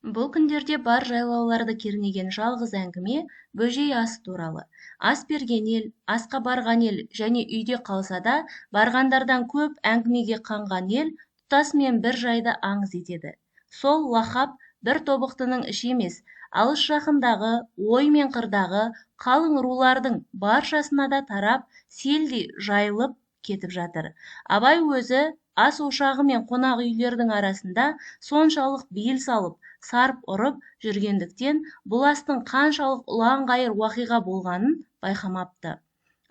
Бұл күндерде бар жайлауларды кернеген жалғыз әңгіме Бөжей асы туралы. Ас берген ел, асқа барған ел және үйде қалса да, барғандардан көп әңгімеге қанған ел тұтасымен бір жайды аңыз етеді. Сол лақап бір тобықтының іші емес, алыс-жақындағы, ой мен қырдағы қалың рулардың баршасына да тарап, селдей жайылып кетіп жатыр. Абай өзі ас ошағы мен қонақ үйлердің арасында соншалық бейіл салып, сарп ұрып жүргендіктен бұл астың қаншалық ұлан-ғайыр уақиға болғанын байқамапты.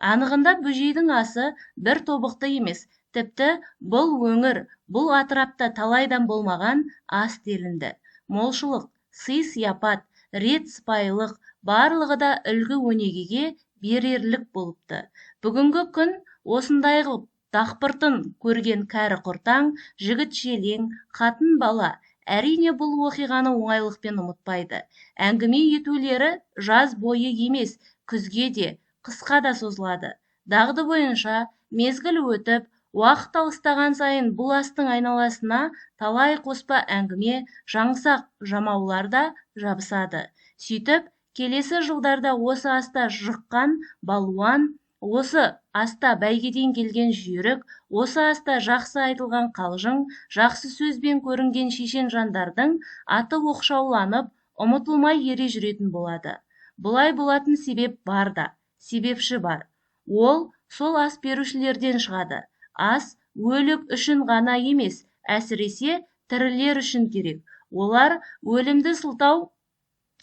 Анығында Бөжейдің асы бір тобықты емес, тіпті бұл өңір, бұл атырапта талайдан болмаған ас делінді. Молшылық, сый-сияпат, рет сыпайылық, барлығы да үлгі өнегеге берерлік болыпты. Бүгінгі күн осындай қылып дақпыртын көрген кәрі құртаң, жігіт желең, қатын бала әрине бұл оқиғаны оңайлықпен ұмытпайды. Әңгіме етулері жаз бойы емес, күзге де, қысқа да созылады. Дағды бойынша мезгіл өтіп, уақыт алыстаған сайын бұл астың айналасына талай қоспа әңгіме, жаңсақ жамаулар да жабысады. Сөйтіп, келесі жылдарда осы аста жыққан балуан, осы аста бәйгеден келген жүйрік, осы аста жақсы айтылған қалжың, жақсы сөзбен көрінген шешен жандардың аты оқшауланып, ұмытылмай ере жүретін болады. Бұлай болатын себеп бар да, себепші бар. Ол сол ас берушілерден шығады. Ас өлік үшін ғана емес, әсіресе тірілер үшін керек. Олар өлімді сылтау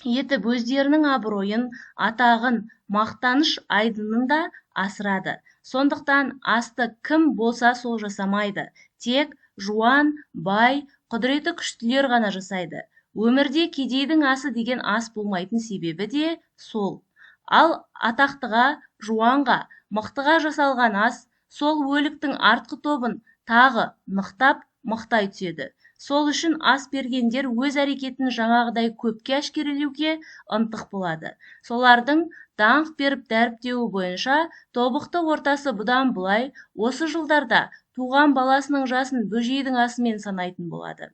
етіп өздерінің абыройын, атағын, мақтаныш айдынын да асырады. Сондықтан асты кім болса сол жасамайды. Тек жуан, бай, құдіреті күштілер ғана жасайды. Өмірде кедейдің асы деген ас болмайтын себебі де сол. Ал атақтыға, жуанға, мықтыға жасалған ас сол өліктің артқы тобын тағы нықтап, мықтай түседі. Сол үшін ас бергендер өз әрекетін жаңағыдай көпке әшкерелеуге ынтық болады. Солардың даңқ беріп дәріптеуі бойынша тобықты ортасы бұдан былай осы жылдарда туған баласының жасын Бөжейдің асымен санайтын болады.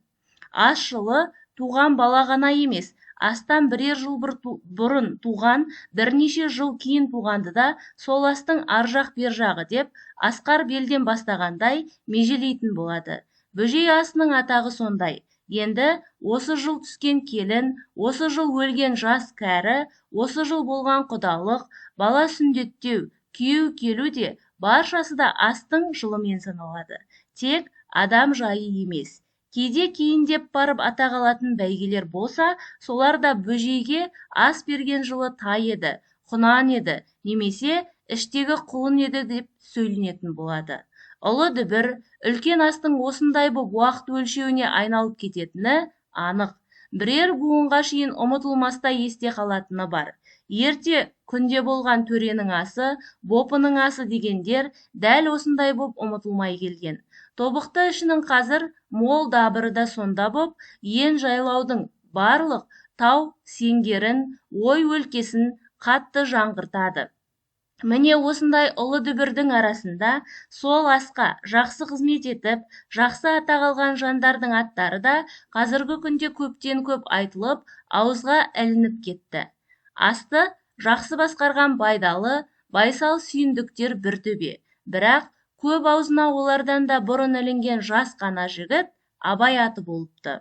Ас жылы туған бала ғана емес, астан бірер жыл бұрын туған, бірнеше жыл кейін туғанды да сол астың ар жақ бер жағы деп асқар белден бастағандай межелейтін болады. Бөжей асының атағы сондай. Енді осы жыл түскен келін, осы жыл өлген жас кәрі, осы жыл болған құдалық, бала сүндеттеу, күйеу келу де баршасы да астың жылымен саналады. Тек адам жайы емес. Кейде кейіндеп барып атақ алатын бәйгелер болса, солар да Бөжейге ас берген жылы тай еді, құнан еді, немесе іштегі құлын еді деп сөйленетін болады. Ұлы дүбір, үлкен астың осындай боп уақыт өлшеуіне айналып кететіні анық. Бірер буынға шейін ұмытылмастай есте қалатыны бар. Ерте күнде болған төренің асы, бопының асы дегендер дәл осындай боп ұмытылмай келген. Тобықты ішінің қазір мол дабыры да сонда боп, ен жайлаудың барлық тау сеңгерін, ой өлкесін қатты жаңғыртады. Міне осындай ұлы дүбірдің арасында сол асқа жақсы қызмет етіп, жақсы атақ алған жандардың аттары да қазіргі күнде көптен көп айтылып, ауызға ілініп кетті. Асты жақсы басқарған Байдалы, Байсал сүйіндіктер бір төбе. Бірақ көп аузына олардан да бұрын ілінген жас қана жігіт Абай аты болыпты.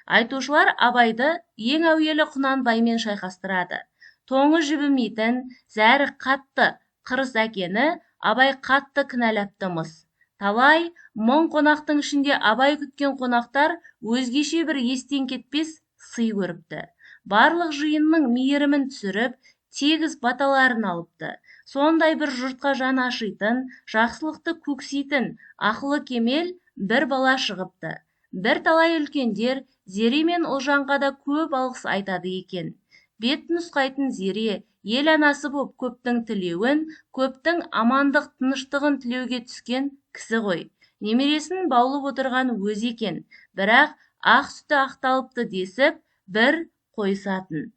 Айтушылар Абайды ең әуелі Құнанбаймен шайқастырады. Тоңы жібімейтін, зәрі қатты қырыс әкені Абай қатты кінәлапты-мыс. Талай мың қонақтың ішінде Абай күткен қонақтар өзгеше бір естен кетпес сый көріпті. Барлық жиынның мейірімін түсіріп, тегіс баталарын алыпты. Сондай бір жұртқа жан ашитын, жақсылықты көксейтін, ақылы кемел бір бала шығыпты. Бір талай үлкендер Зере мен Ұлжанға да көп алғыс айтады екен. Бет нұсқайтын Зере, ел анасы боп көптің тілеуін, көптің амандық тыныштығын тілеуге түскен кісі ғой. Немересін баулып отырған өзі екен, бірақ ақ сүті ақталыпты десіп, бір қойысатын.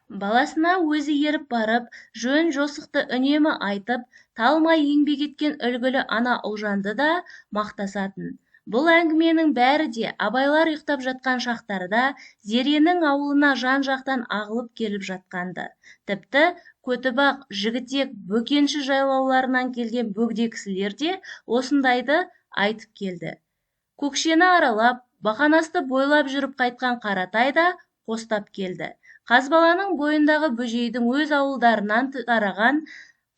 Баласына өзі еріп барып, жөн жосықты үнемі айтып, талмай еңбек еткен үлгілі ана Ұлжанды да мақтасатын. Бұл әңгіменің бәрі де Абайлар ұйықтап жатқан шақтарда Зеренің ауылына жан-жақтан ағылып келіп жатқанды. Тіпті Көтібақ, Жігітек, Бөкенші жайлауларынан келген бөгде кісілер де осындайды айтып келді. Көкшені аралап, Бақанасты бойлап жүріп қайтқан Қаратай да қостап келді. Қазбаланың бойындағы Бөжейдің өз ауылдарынан тараған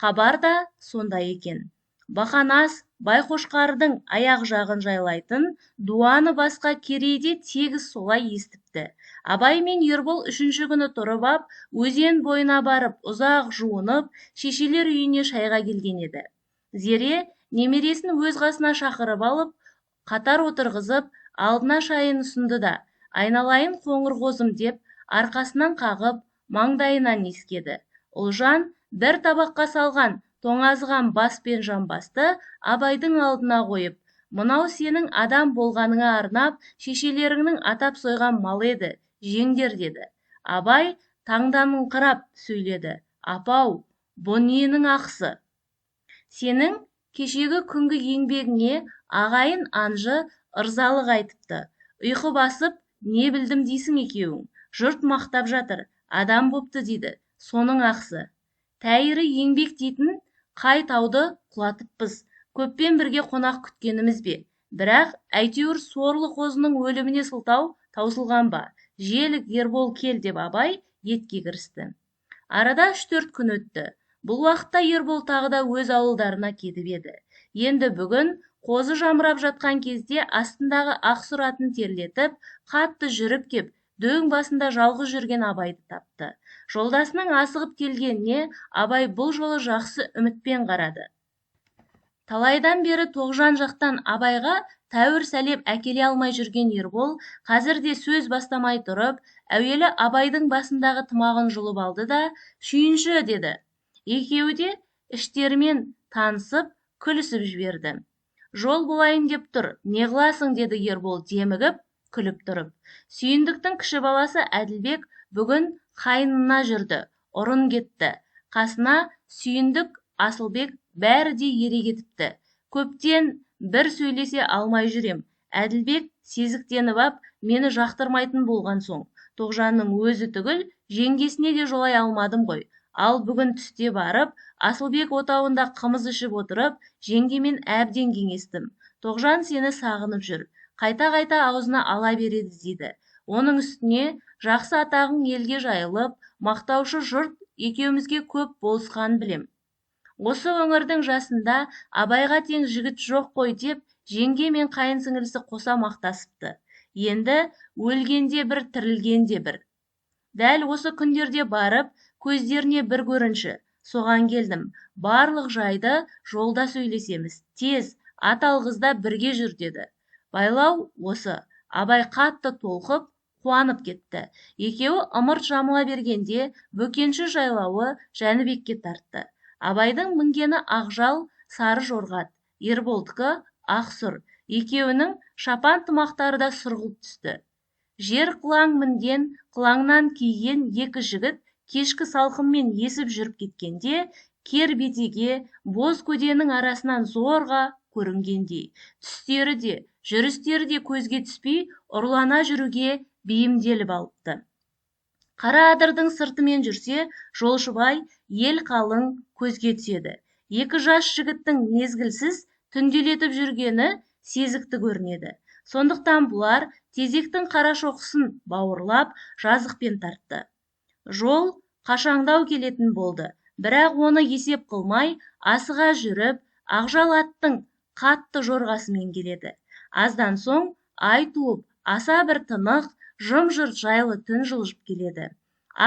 хабар да сондай екен. Бақанас Байқошқардың аяқ жағын жайлайтын дуаны басқа Керейде тегіс солай естіпті. Абай мен Ербол үшінші күні тұрып ап, өзен бойына барып, ұзақ жуынып, шешелер үйіне шайға келген еді. Зере немересін өз қасына шақырып алып, қатар отырғызып, алдына шайын ұсынды да, айналайын қоңыр қозым деп, арқасынан қағып, маңдайынан иіскеді. Ұлжан бір табаққа салған тоңазыған бас пен жамбасты Абайдың алдына қойып, мынау сенің адам болғаныңа арнап, шешелеріңнің атап сойған малы еді, жеңдер деді. Абай таңданыңқырап сөйледі. Апау, бұ ненің ақысы? Сенің кешегі күнгі еңбегіңе ағайын анжы ырзалық айтыпты. Ұйқы басып, не білдім дейсің екеуің. Жұрт мақтап жатыр, адам бопты дейді, соның ақысы. Тәйірі еңбек дейтін қай тауды құлатыппыз, көппен бірге қонақ күткеніміз бе? Бірақ әйтеуір сорлы қозының өліміне сылтау таусылған ба? Желік Ербол кел деп Абай етке кірісті. Арада 3-4 күн өтті. Бұл уақытта Ербол тағы да өз ауылдарына кетіп еді. Енді бүгін қозы жамырап жатқан кезде астындағы ақ сұр атын терлетіп, қатты жүріп кеп, дөң басында жалғыз жүрген Абайды тапты. Жолдасының асығып келгеніне Абай бұл жолы жақсы үмітпен қарады. Талайдан бері Тоғжан жақтан Абайға тәуір сәлем әкеле алмай жүрген Ербол қазір де сөз бастамай тұрып, әуелі Абайдың басындағы тымағын жұлып алды да, сүйінші деді. Екеуі де іштерімен танысып, күлісіп жіберді. Жол болайын деп тұр, не қыласың деді Ербол демігіп, күліп тұрып. Сүйіндіктің кіші баласы Әділбек бүгін қайнына жүрді, ұрын кетті. Қасына Сүйіндік, Асылбек бәрі де ере кетіпті. Көптен бір сөйлесе алмай жүрем. Әділбек сезіктеніп ап, мені жақтырмайтын болған соң, Тоғжанның өзі түгіл, жеңгесіне де жолай алмадым ғой. Ал бүгін түсте барып, Асылбек отауында қымыз ішіп отырып, жеңгемен әбден кеңестім. Тоғжан сені сағынып жүр. Қайта-қайта аузына ала береді дейді. Оның үстіне жақсы атағың елге жайылып, мақтаушы жұрт екеумізге көп болысқан білем. Осы өңірдің жасында Абайға тең жігіт жоқ қой деп жеңге мен қайын сіңілісі қоса мақтасыпты. Енді өлгенде бір, тірілгенде бір. Дәл осы күндерде барып, көздеріне бір көрінші. Соған келдім. Барлық жайды жолда сөйлесеміз. Тез, ат алғызда бірге жүр деді. Байлау осы. Абай қатты толқып, қуанып кетті. Екеуі ымырт жамыла бергенде Бөкенші жайлауы Жәнібекке тартты. Абайдың мінгені ақжал сары жорғат, Ерболдікі ақ сұр. Екеуінің шапан тымақтары да сұрғылт түсті. Жер қылаң мінген, қылаңнан киген екі жігіт кешкі салқынмен есіп жүріп кеткенде, кер бетеге, боз көденің арасынан зорға көрінгендей. Түстері де, жүрістері де көзге түспей, ұрлана жүруге бейімделіп алыпты. Қара адырдың сыртымен жүрсе, жолшыбай ел қалың көзге түседі. Екі жас жігіттің мезгілсіз түнделетіп жүргені сезікті көрінеді. Сондықтан бұлар тезектің қара шоқысын бауырлап, жазықпен тартты. Жол қашаңдау келетін болды, бірақ оны есеп қылмай, асыға жүріп, ақжал аттың қатты жорғасымен келеді. Аздан соң ай туып, аса бір тынық, жым-жырт жайлы түн жылжып келеді.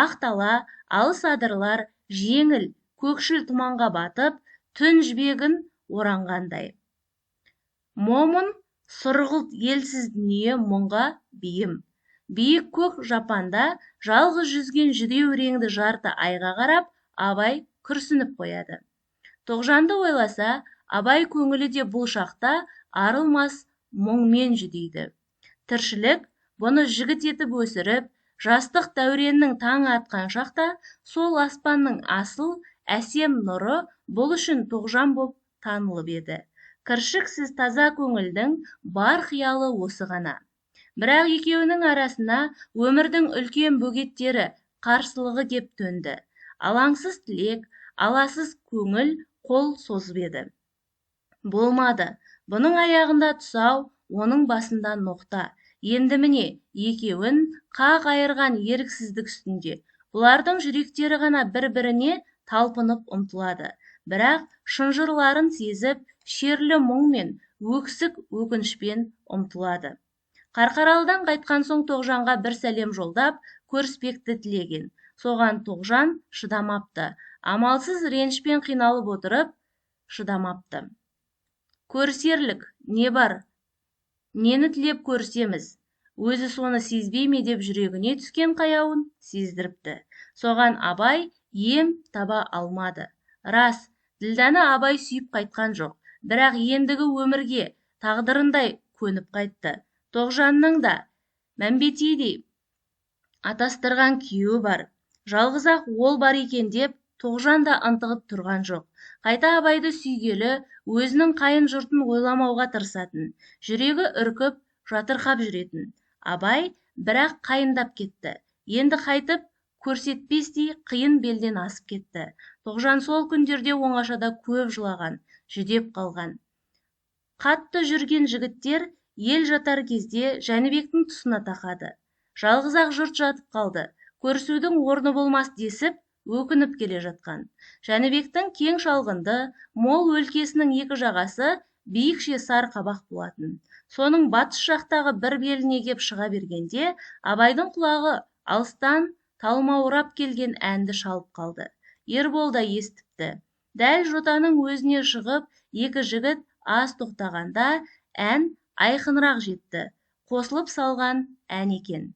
Ақ дала, алыс адырлар жеңіл, көкшіл тұманға батып, түн жібегін оранғандай. Момын сұрғылт елсіз дүние мұңға бейім. Биік көк жапанда жалғыз жүзген жүдеу реңді жарты айға қарап, Абай күрсініп қояды. Тоғжанды ойласа, Абай көңілі де бұл шақта арылмас мұңмен жүдейді. Тіршілік бұны жігіт етіп өсіріп, жастық дәуреннің таңы атқан шақта сол аспанның асыл, әсем нұры бұл үшін Тоғжан боп танылып еді. Кіршіксіз таза көңілдің бар қиялы осы ғана. Бірақ екеуінің арасына өмірдің үлкен бөгеттері, қарсылығы кеп төнді. Алаңсыз тілек, аласыз көңіл қол созып еді. Болмады. Бұның аяғында тұсау, оның басында ноқта. Енді міне, екеуін қақ айырған еріксіздік үстінде. Бұлардың жүректері ғана бір-біріне талпынып ұмтылады. Бірақ шынжырларын сезіп, шерлі мұң мен өксік өкінішпен ұмтылады. Қарқаралыдан қайтқан соң Тоғжанға бір сәлем жолдап, көріспекті тілеген. Соған Тоғжан шыдамапты. Амалсыз ренішпен қиналып отырып, шыдамапты. Көрісерлік не бар? Нені тілеп көрісеміз? Өзі соны сезбей ме деп жүрегіне түскен қаяуын сездіріпті. Соған Абай ем таба алмады. Рас, Ділдәні Абай сүйіп қайтқан жоқ, бірақ ендігі өмірге тағдырындай көніп қайтты. Тоғжанның да Мәмбетейдей атастырған күйеуі бар. Жалғыз-ақ ол бар екен деп Тоғжан да ынтығып тұрған жоқ. Қайта Абайды сүйгелі өзінің қайын жұртын ойламауға тырысатын. Жүрегі үркіп, жатырқап жүретін. Абай бірақ қайындап кетті. Енді қайтып көрсетпестей қиын белден асып кетті. Тоғжан сол күндерде оңашада көп жылаған, жүдеп қалған. Қатты жүрген жігіттер ел жатар кезде Жәнібектің тұсына тақады. Жалғыз-ақ жұрт жатып қалды. Көрісудің орны болмас десіп, өкініп келе жатқан. Жәнібектің кең шалғынды, мол өлкесінің екі жағасы биікше сар қабақ болатын. Соның батыс жақтағы бір беліне кеп шыға бергенде, Абайдың құлағы алыстан талмаурап келген әнді шалып қалды. Ербол да естіпті. Дәл жотаның өзіне шығып, екі жігіт аз тоқтағанда ән айқынырақ жетті. Қосылып салған ән екен.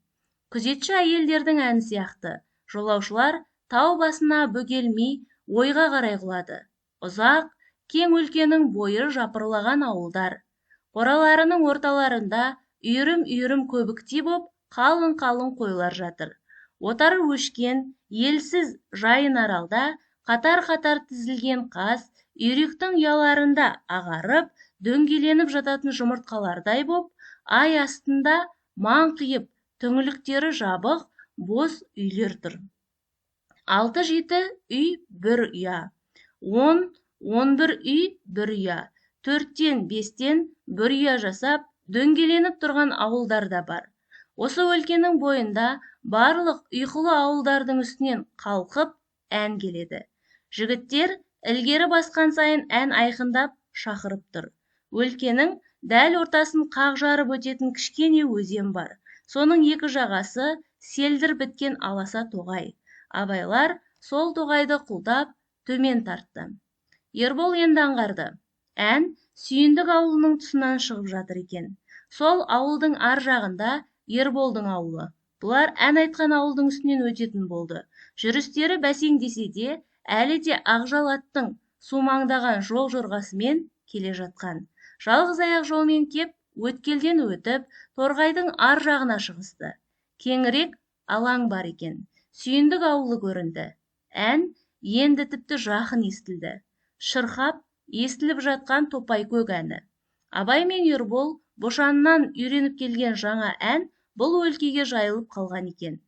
Күзетші әйелдердің әні сияқты. Жолаушылар тау басына бөгелмей ойға қарай құлады. Ұзақ, кең өлкенің бойы жапырлаған ауылдар. Қораларының орталарында үйірім-үйірім көбіктей боп, қалың-қалың қойлар жатыр. Отары өшкен, елсіз жайын аралда қатар-қатар тізілген қаз, үйректің ұяларында ағарып, дөңгеленіп жататын жұмыртқалардай боп, ай астында маңқиып, түңліктері жабық, бос үйлер тұр. 6-7 үй бір ұя, 10-11 үй бір ұя, 4-5-тен бір ұя жасап, дөңгеленіп тұрған ауылдар да бар. Осы өлкенің бойында барлық ұйқылы ауылдардың үстінен қалқып ән келеді. Жігіттер ілгері басқан сайын ән айқындап шақырып тұр. Өлкенің дәл ортасын қақ жарып өтетін кішкене өзен бар. Соның екі жағасы селдір біткен аласа тоғай. Абайлар сол тоғайды құлдап төмен тартты. Ербол енді аңғарды. Ән Сүйіндік ауылының тұсынан шығып жатыр екен. Сол ауылдың ар жағында Ерболдың ауылы. Бұлар ән айтқан ауылдың үстінен өтетін болды. Жүрістері бәсеңдесе де, әлі де ақжал аттың сумаңдаған жол жорғасымен келе жатқан. Жалғыз аяқ жолмен кеп, өткелден өтіп, торғайдың ар жағына шығысты. Кеңірек алаң бар екен. Сүйіндік ауылы көрінді. Ән енді тіпті жақын естілді. Шырқап естіліп жатқан Топайкөк әні. Абай мен Ербол Бошаннан үйреніп келген жаңа ән бұл өлкеге жайылып қалған екен.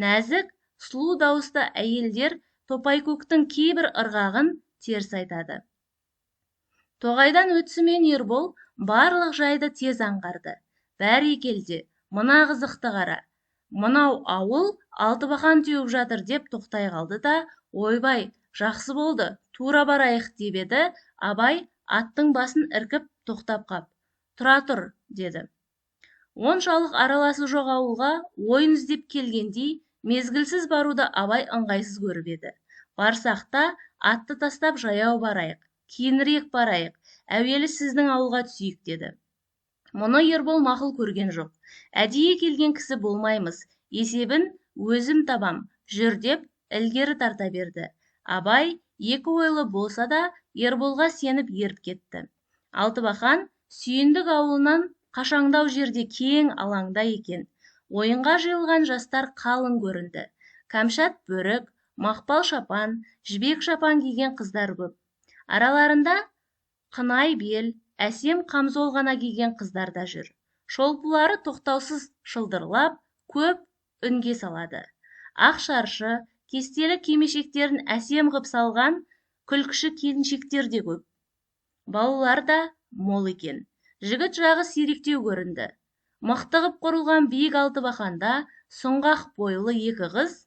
Нәзік, сұлу дауысты әйелдер Топайкөктің кейбір ырғағын теріс айтады. Тоғайдан өтісімен Ербол барлық жайды тез аңғарды. Бәрекелде, мына қызықты қара. Мынау ауыл алтыбақан теуіп жатыр деп тоқтай қалды да, ойбай, жақсы болды, тура барайық деп еді, Абай аттың басын іркіп тоқтап қап. Тұра тұр, деді. Оншалық араласы жоқ ауылға ойын іздеп келгендей, мезгілсіз баруды Абай ыңғайсыз көріп еді. Барсақ та атты тастап жаяу барайық, кейінірек барайық, әуелі сіздің ауылға түсейік, деді. Мұны Ербол мақұл көрген жоқ. Әдейі келген кісі болмаймыз, есебін өзім табам, жүр деп ілгері тарта берді. Абай екі ойлы болса да Ерболға сеніп еріп кетті. Алтыбақан Сүйіндік ауылынан қашаңдау жерде кең алаңда екен. Ойынға жиылған жастар қалың көрінді. Кәмшат бөрік, мақпал шапан, жібек шапан киген қыздар көп. Араларында қынай бел, әсем қамзол ғана киген қыздар да жүр. Шолпылары тоқтаусыз шылдырлап, көп үнге салады. Ақ шаршы, кестелі кимешектерін әсем ғып салған күлкіші келіншектер де көп. Балалар да мол екен. Жігіт жағы сиректеу көрінді. Мықты ғып құрылған биік алтыбақанда сұңғақ бойлы екі қыз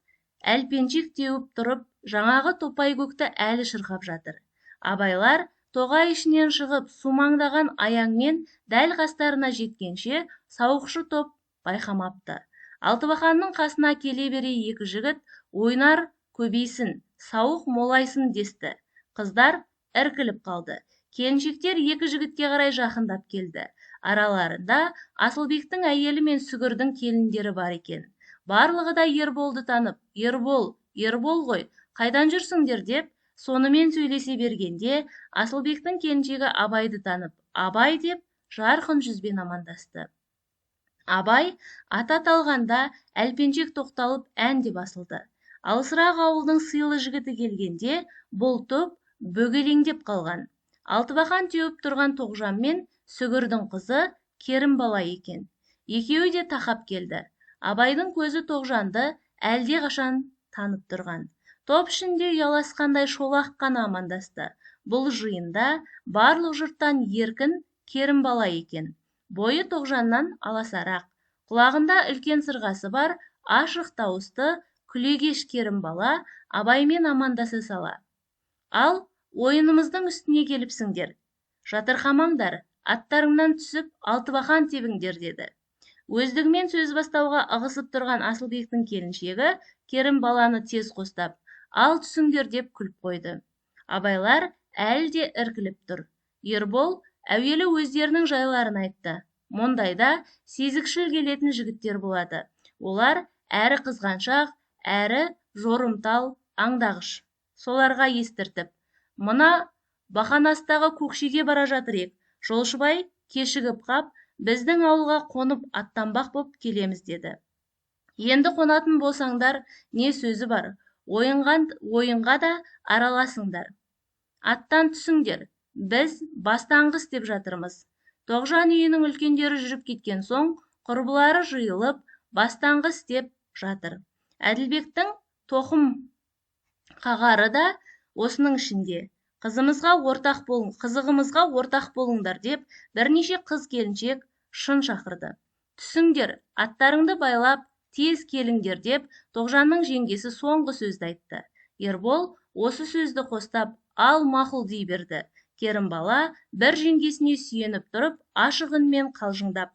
әлпеншек теуіп тұрып, жаңағы топай көкті әлі шырқап жатыр. Абайлар тоғай ішінен шығып, сумаңдаған аяңмен дәл қастарына жеткенше сауықшы топ байқамапты. Алтыбақанның қасына келе бере екі жігіт ойнар көбейсін, сауық молайсын десті. Қыздар іркіліп қалды. Келіншектер екі жігітке қарай жақындап келді. Араларында Асылбектің әйелі мен Сүгірдің келіндері бар екен. Барлығы да Ерболды танып, «Ербол, Ербол ғой, қайдан жүрсіңдер?» деп, сонымен сөйлесе бергенде Асылбектің келіншегі Абайды танып, «Абай» деп жарқын жүзбен амандасты. Абай аты аталғанда әлпеншек тоқталып ән де басылды. Алысырақ ауылдың сыйлы жігіті келгенде бұл топ бөгелеңдеп қалған. Алтыбақан теуіп тұрған Тоғжан мен Сүгірдің қызы Керімбала екен. Екеуі де тақап келді. Абайдың көзі Тоғжанды әлде қашан танып тұрған. Топ ішінде ұяласқандай шолақ қана амандасты. Бұл жиында барлық жұрттан еркін Керімбала екен. Бойы Тоғжаннан аласарақ. Құлағында үлкен сырғасы бар, ашық дауысты, күлегеш Керімбала Абаймен амандаса сала. Ал, ойынымыздың үстіне келіпсіңдер. Жатырқамаңдар, аттарыңнан түсіп, алтыбақан тебіңдер, деді. Өздігімен сөз бастауға ығысып тұрған Асылбектің келіншегі Керімбаланы тез қостап, ал түсіңдер деп күліп қойды. Абайлар әлі де іркіліп тұр. Ербол әуелі өздерінің жайларын айтты. Мұндайда сезікшіл келетін жігіттер болады. Олар әрі қызғаншақ, әрі жорымтал, аңдағыш. Соларға естіртіп, мына Бақанастағы Көкшеге бара жатыр ек, жолшыбай кешігіп қап, біздің ауылға қонып аттанбақ боп келеміз деді. Енді қонатын болсаңдар, не сөзі бар, ойынға да араласыңдар. Аттан түсіңдер, біз бастаңғы істеп жатырмыз. Тоғжан үйінің үлкендері жүріп кеткен соң, құрбылары жиылып, бастаңғы істеп жатыр. Әділбектің тоқым қағары да осының ішінде. Қызығымызға ортақ болыңдар деп бірнеше қыз келіншек шын шақырды. Түсіңдер, аттарыңды байлап, тез келіңдер деп Тоғжанның жеңгесі соңғы сөзді айтты. Ербол осы сөзді қостап, ал мақұл дей берді. Керімбала бір жеңгесіне сүйеніп тұрып, ашық үнмен қалжыңдап,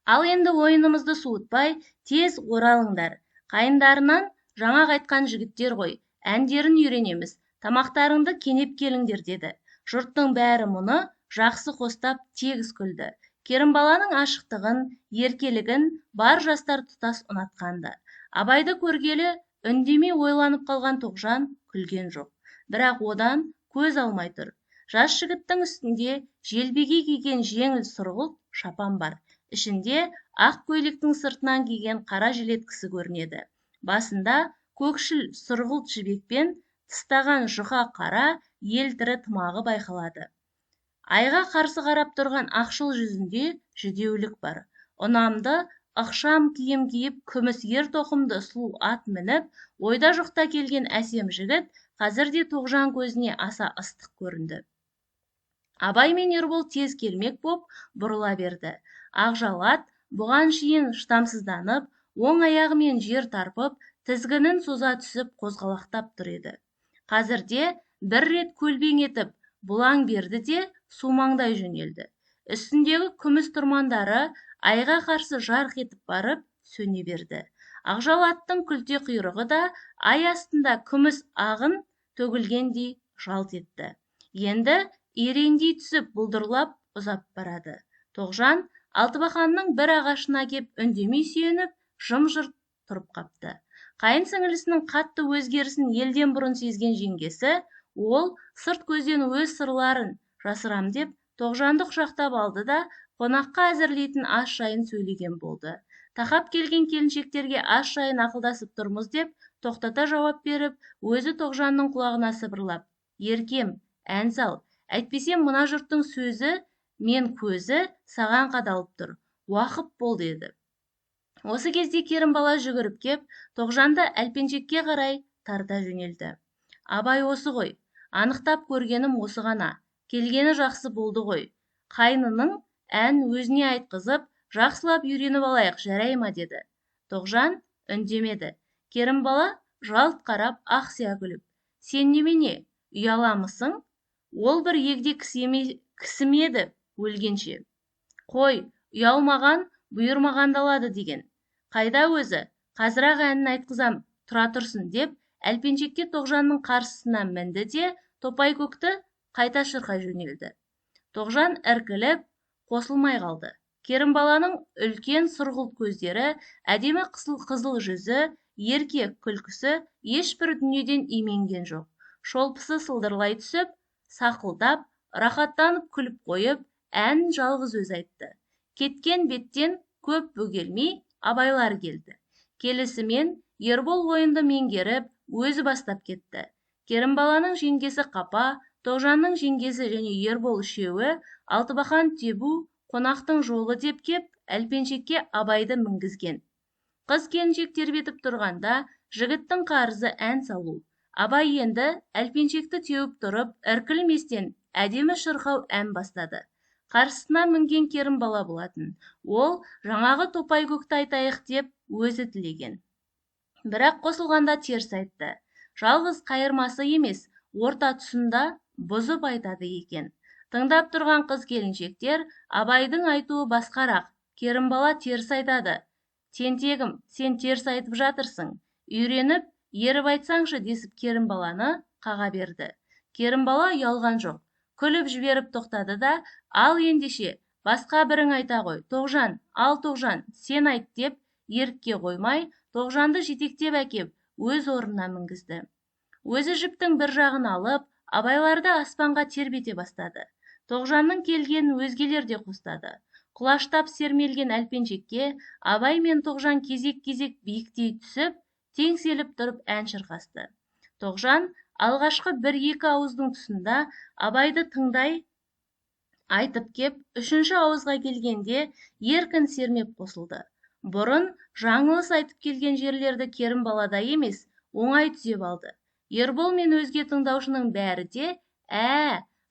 ал енді ойынымызды суытпай, тез оралыңдар. Қайындарынан жаңа қайтқан жігіттер ғой, әндерін үйренеміз, тамақтарыңды кенеп келіңдер деді. Жұрттың бәрі мұны жақсы қостап тегіс күлді. Керімбаланың ашықтығын, еркелігін бар жастар тұтас ұнатқанды. Абайды көргелі үндемей ойланып қалған Тоғжан күлген жоқ. Бірақ одан көз алмай тұр. Жас жігіттің үстінде желбегей киген жеңіл сұрғылт шапан бар. Ішінде ақ көйлектің сыртынан киген қара жилеткісі көрінеді. Басында көкшіл сұрғылт жібекпен тыстаған жұқа қара елтірі тымағы байқалады. Айға қарсы қарап тұрған ақшыл жүзінде жүдеулік бар. Ұнамды ықшам киім киіп, күміс ер тоқымды сұлу ат мініп, ойда жоқта келген әсем жігіт қазір де Тоғжан көзіне аса ыстық көрінді. Абай мен Ербол тез келмек боп бұрыла берді. Ақжал ат бұған шейін шыдамсызданып, оң аяғымен жер тарпып, тізгінін соза түсіп қозғалақтап тұр еді. Қазірде бір рет көлбең етіп, бұлаң берді де сумаңдай жөнелді. Үстіндегі күміс тұрмандары айға қарсы жарқ етіп барып сөне берді. Ақжал аттың күлте құйрығы да ай астында күміс ағын төгілгендей жалт етті. Енді иреңдей түсіп бұлдырлап ұзап барады. Тоғжан Алтыбақанның бір ағашына кеп үндемей сүйеніп, жым-жырт тұрып қапты. Қайын сіңілісінің қатты өзгерісін елден бұрын сезген жеңгесі, ол сырт көзден өз сырларын жасырам деп Тоғжанды құшақтап алды да қонаққа әзірлейтін ас жайын сөйлеген болды. Тақап келген келіншектерге ас жайын ақылдасып тұрмыз деп тоқтата жауап беріп, өзі Тоғжанның құлағына сыбырлап, еркем, ән сал, әйтпесе мына жұрттың сөзі Мен көзі саған қадалып тұр. Уақып бол деді. Осы кезде Керімбала жүгіріп кеп, Тоғжанды әлпеншекке қарай тарта жөнелді. Абай осы ғой, анықтап көргенім осы ғана. Келгені жақсы болды ғой. Қайнының ән өзіне айтқызып, жақсылап үйреніп алайық, жарай ма деді. Тоғжан үндемеді. Керімбала жалт қарап, ақсия күліп, сен немене, ұяламысың? Ол бір егде кісі ме еді өлгенше? Қой, ұялмаған, бұйырмағанды алады деген. Қайда өзі? Қазір-ақ әнін айтқызам, тұра тұрсын деп, әлпеншекке Тоғжанның қарсысына мінді де, Топайкөкті қайта шырқай жөнелді. Тоғжан іркіліп, қосылмай қалды. Керімбаланың үлкен сұрғылт көздері, әдемі қызыл жүзі, ерке күлкісі ешбір дүниеден именген жоқ. Шолпысы сылдырлай түсіп, сақылдап, рахаттанып күліп қойып, ән жалғыз өзі айтты. Кеткен беттен көп бөгелмей Абайлар келді. Келісімен Ербол ойынды меңгеріп, өзі бастап кетті. Керімбаланың жеңгесі Қапа, Тоғжанның жеңгесі және Ербол үшеуі Алтыбақан тебу қонақтың жолы деп кеп, әлпеншекке Абайды мінгізген. Қыз келіншек тербетіп тұрғанда жігіттің қарызы ән салу. Абай енді әлпеншекті теуіп тұрып, іркілместен әдемі шырқау ән бастады. Қарсысына мінген Керімбала болатын. Ол жаңағы Топайкөкті айтайық деп өзі тілеген. Бірақ қосылғанда теріс айтты. Жалғыз қайырмасы емес, орта тұсында бұзып айтады екен. Тыңдап тұрған қыз келіншектер Абайдың айтуы басқарақ, Керімбала теріс айтады. Тентегім, сен теріс айтып жатырсың. Үйреніп, еріп айтсаңшы десіп Керімбаланы қаға берді. Керімбала ұялған жоқ. Күліп жіберіп тоқтады да, ал ендеше, басқа бірің айта ғой, Тоғжан, ал Тоғжан, сен айт деп, ерікке қоймай, Тоғжанды жетектеп әкеп, өз орнына мінгізді. Өзі жіптің бір жағын алып, Абайларды аспанға тербете бастады. Тоғжанның келгенін өзгелер де қостады. Құлаштап сермелген әлпеншекке Абай мен Тоғжан кезек-кезек биіктей түсіп, теңселіп тұрып ән шырқасты. Тоғжан алғашқы бір-екі ауыздың тұсында Абайды тыңдай айтып кеп, үшінші ауызға келгенде еркін сермеп қосылды. Бұрын жаңылыс айтып келген жерлерді Керімбалада емес, оңай түзеп алды. Ербол мен өзге тыңдаушының бәрі де,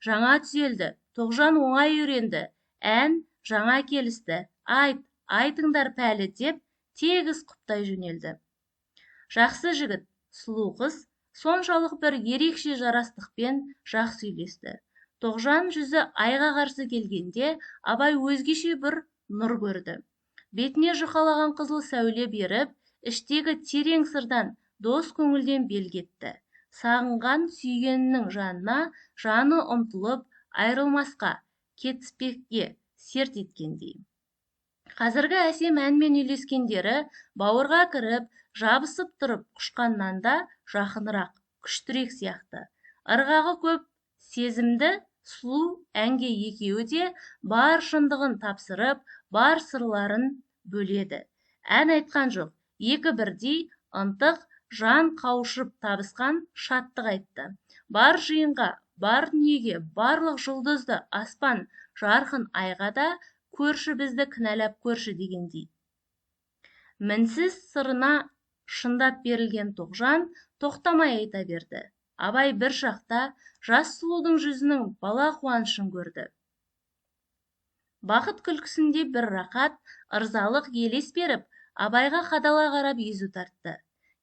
жаңа түзелді, Тоғжан оңай үйренді, ән жаңа келісті, айт, айтыңдар пәлі деп тегіс құптай жөнелді. Жақсы жігіт, сұлу қыз, соншалық бір ерекше жарастықпен жақсы үйлесті. Тоғжан жүзі айға қарсы келгенде Абай өзгеше бір нұр көрді. Бетіне жұқалаған қызыл сәуле беріп, іштегі терең сырдан дос көңілден белгі етті. Сағынған сүйгенінің жанына жаны ұмтылып, айырылмасқа, кетіспекке серт еткендей. Қазіргі әсем әнмен үйлескендері бауырға кіріп, жабысып тұрып құшқаннан да жақынырақ, күштірек сияқты. Ырғағы көп сезімді сұлу әнге екеуі де бар шындығын тапсырып, бар сырларын бөледі. Ән айтқан жоқ, екі бірдей ынтық жан қауышып табысқан шаттық айтты. Бар жиынға, бар дүниеге, барлық жұлдызды аспан жарқын айға да көрші бізді кінәлап көрші дегендей. Мінсіз сырына шындап берілген Тоғжан тоқтамай айта берді. Абай бір шақта жас сұлудың жүзінің бала қуанышын көрді. Бақыт күлкісінде бір рақат, ырзалық елес беріп, Абайға қадала қарап езу тартты.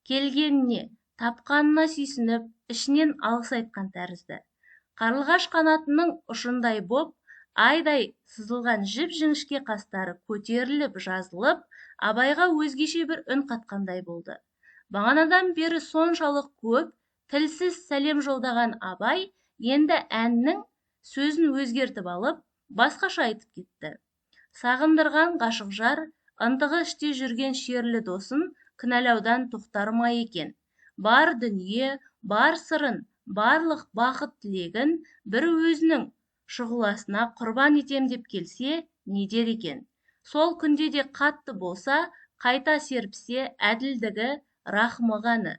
Келгеніне, тапқанына сүйсініп, ішінен алғыс айтқан тәрізді. Қарлығаш қанатының ұшындай боп, айдай сызылған жіп-жіңішке қастары көтеріліп жазылып, Абайға өзгеше бір үн қатқандай болды. Бағанадан бері соншалық көп тілсіз сәлем жолдаған Абай енді әннің сөзін өзгертіп алып, басқаша айтып кетті. Сағындырған ғашық жар, ынтығы іште жүрген шерлі досын кінәлаудан тоқтар ма екен? Бар дүние, бар сырын, барлық бақыт тілегін бір өзінің шұғыласына құрбан етем деп келсе, не дер екен? Сол күнде де қатты болса, қайта серпісе әділдігі рахымы ғаны.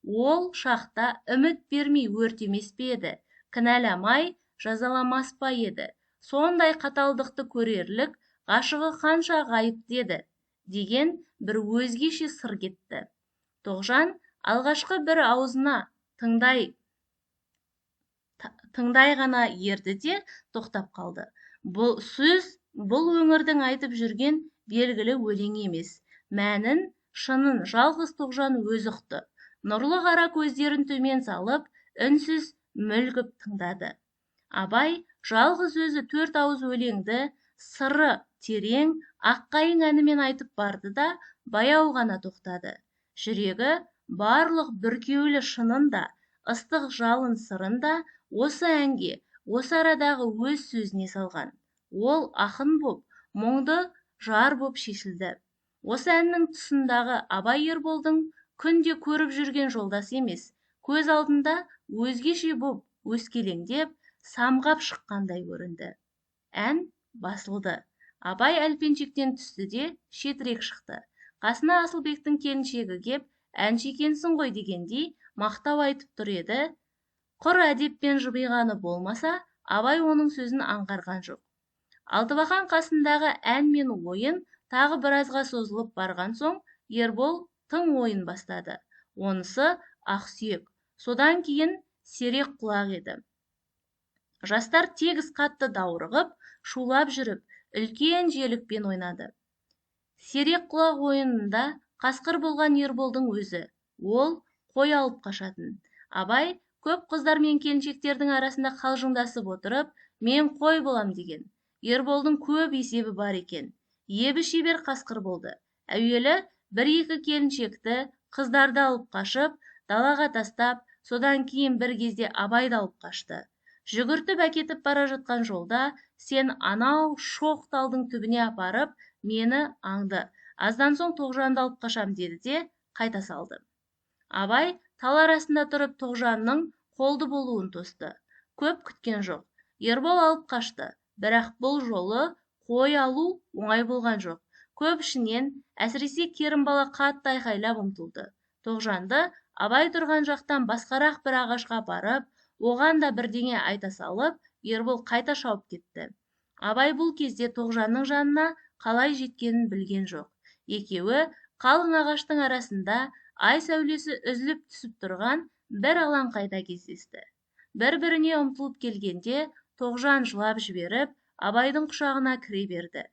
Ол шақта үміт бермей өртемес пе еді, кінәламай жазаламас па еді? Сондай қаталдықты көрерлік ғашығы қанша ғайыпты еді деген бір өзгеше сыр кетті. Тоғжан алғашқы бір аузына тыңдай тыңдай ғана ерді де тоқтап қалды. Бұл сөз бұл өңірдің айтып жүрген белгілі өлең емес. Мәнін, шынын жалғыз Тоғжан өзі ұқты. Нұрлы қара көздерін төмен салып, үнсіз мүлгіп тыңдады. Абай жалғыз өзі төрт ауыз өлеңді сыры терең Аққайың әнімен айтып барды да, баяу ғана тоқтады. Жүрегі барлық бүркеулі шынын да, ыстық жалын сырын да осы әнге, осы арадағы өз сөзіне салған. Ол ақын боп, мұңды жар боп шешілді. Осы әннің тұсындағы Абай Ерболдың күнде көріп жүрген жолдасы емес, көз алдында өзгеше боп өскелеңдеп, самғап шыққандай көрінді. Ән басылды. Абай әлпеншектен түсті де шетірек шықты. Қасына Асылбектің келіншегі кеп, әнші екенсің ғой дегендей мақтау айтып тұр еді. Құр әдеппен жымиғаны болмаса, Абай оның сөзін аңғарған жоқ. Алтыбақан қасындағы ән мен ойын тағы біразға созылып барған соң, Ербол тың ойын бастады. Онысы ақсүйек. Содан кейін серек құлақ еді. Жастар тегіс қатты даурығып, шулап жүріп, үлкен желікпен ойнады. Серек құлақ ойынында қасқыр болған Ерболдың өзі, ол қой алып қашатын. Абай көп қыздар мен келіншектердің арасында қалжыңдасып отырып, мен қой болам деген. Ерболдың көп есебі бар екен. Ебі шебер қасқыр болды. Әуелі бір-екі келіншекті, қыздарды алып қашып, далаға тастап, содан кейін бір кезде Абайды алып қашты. Жүгіртіп әкетіп бара жатқан жолда, сен анау шоқ талдың түбіне апарып, мені аңды. Аздан соң Тоғжанды алып қашам деді де, қайта салды. Абай тал арасында тұрып Тоғжанның қолды болуын тосты. Көп күткен жоқ. Ербол алып қашты. Бірақ бұл жолы қой алу оңай болған жоқ. Көп ішінен, әсіресе Керімбала қатты айқайлап ұмтылды. Тоғжанды Абай тұрған жақтан басқарақ бір ағашқа апарып, оған да бірдеңе айта салып, Ербол қайта шауып кетті. Абай бұл кезде Тоғжанның жанына қалай жеткенін білген жоқ. Екеуі қалың ағаштың арасында ай сәулесі үзіліп түсіп тұрған бір алаңқайда кездесті. Бір-біріне ұмтылып келгенде Тоғжан жылап жіберіп, Абайдың құшағына кіре берді.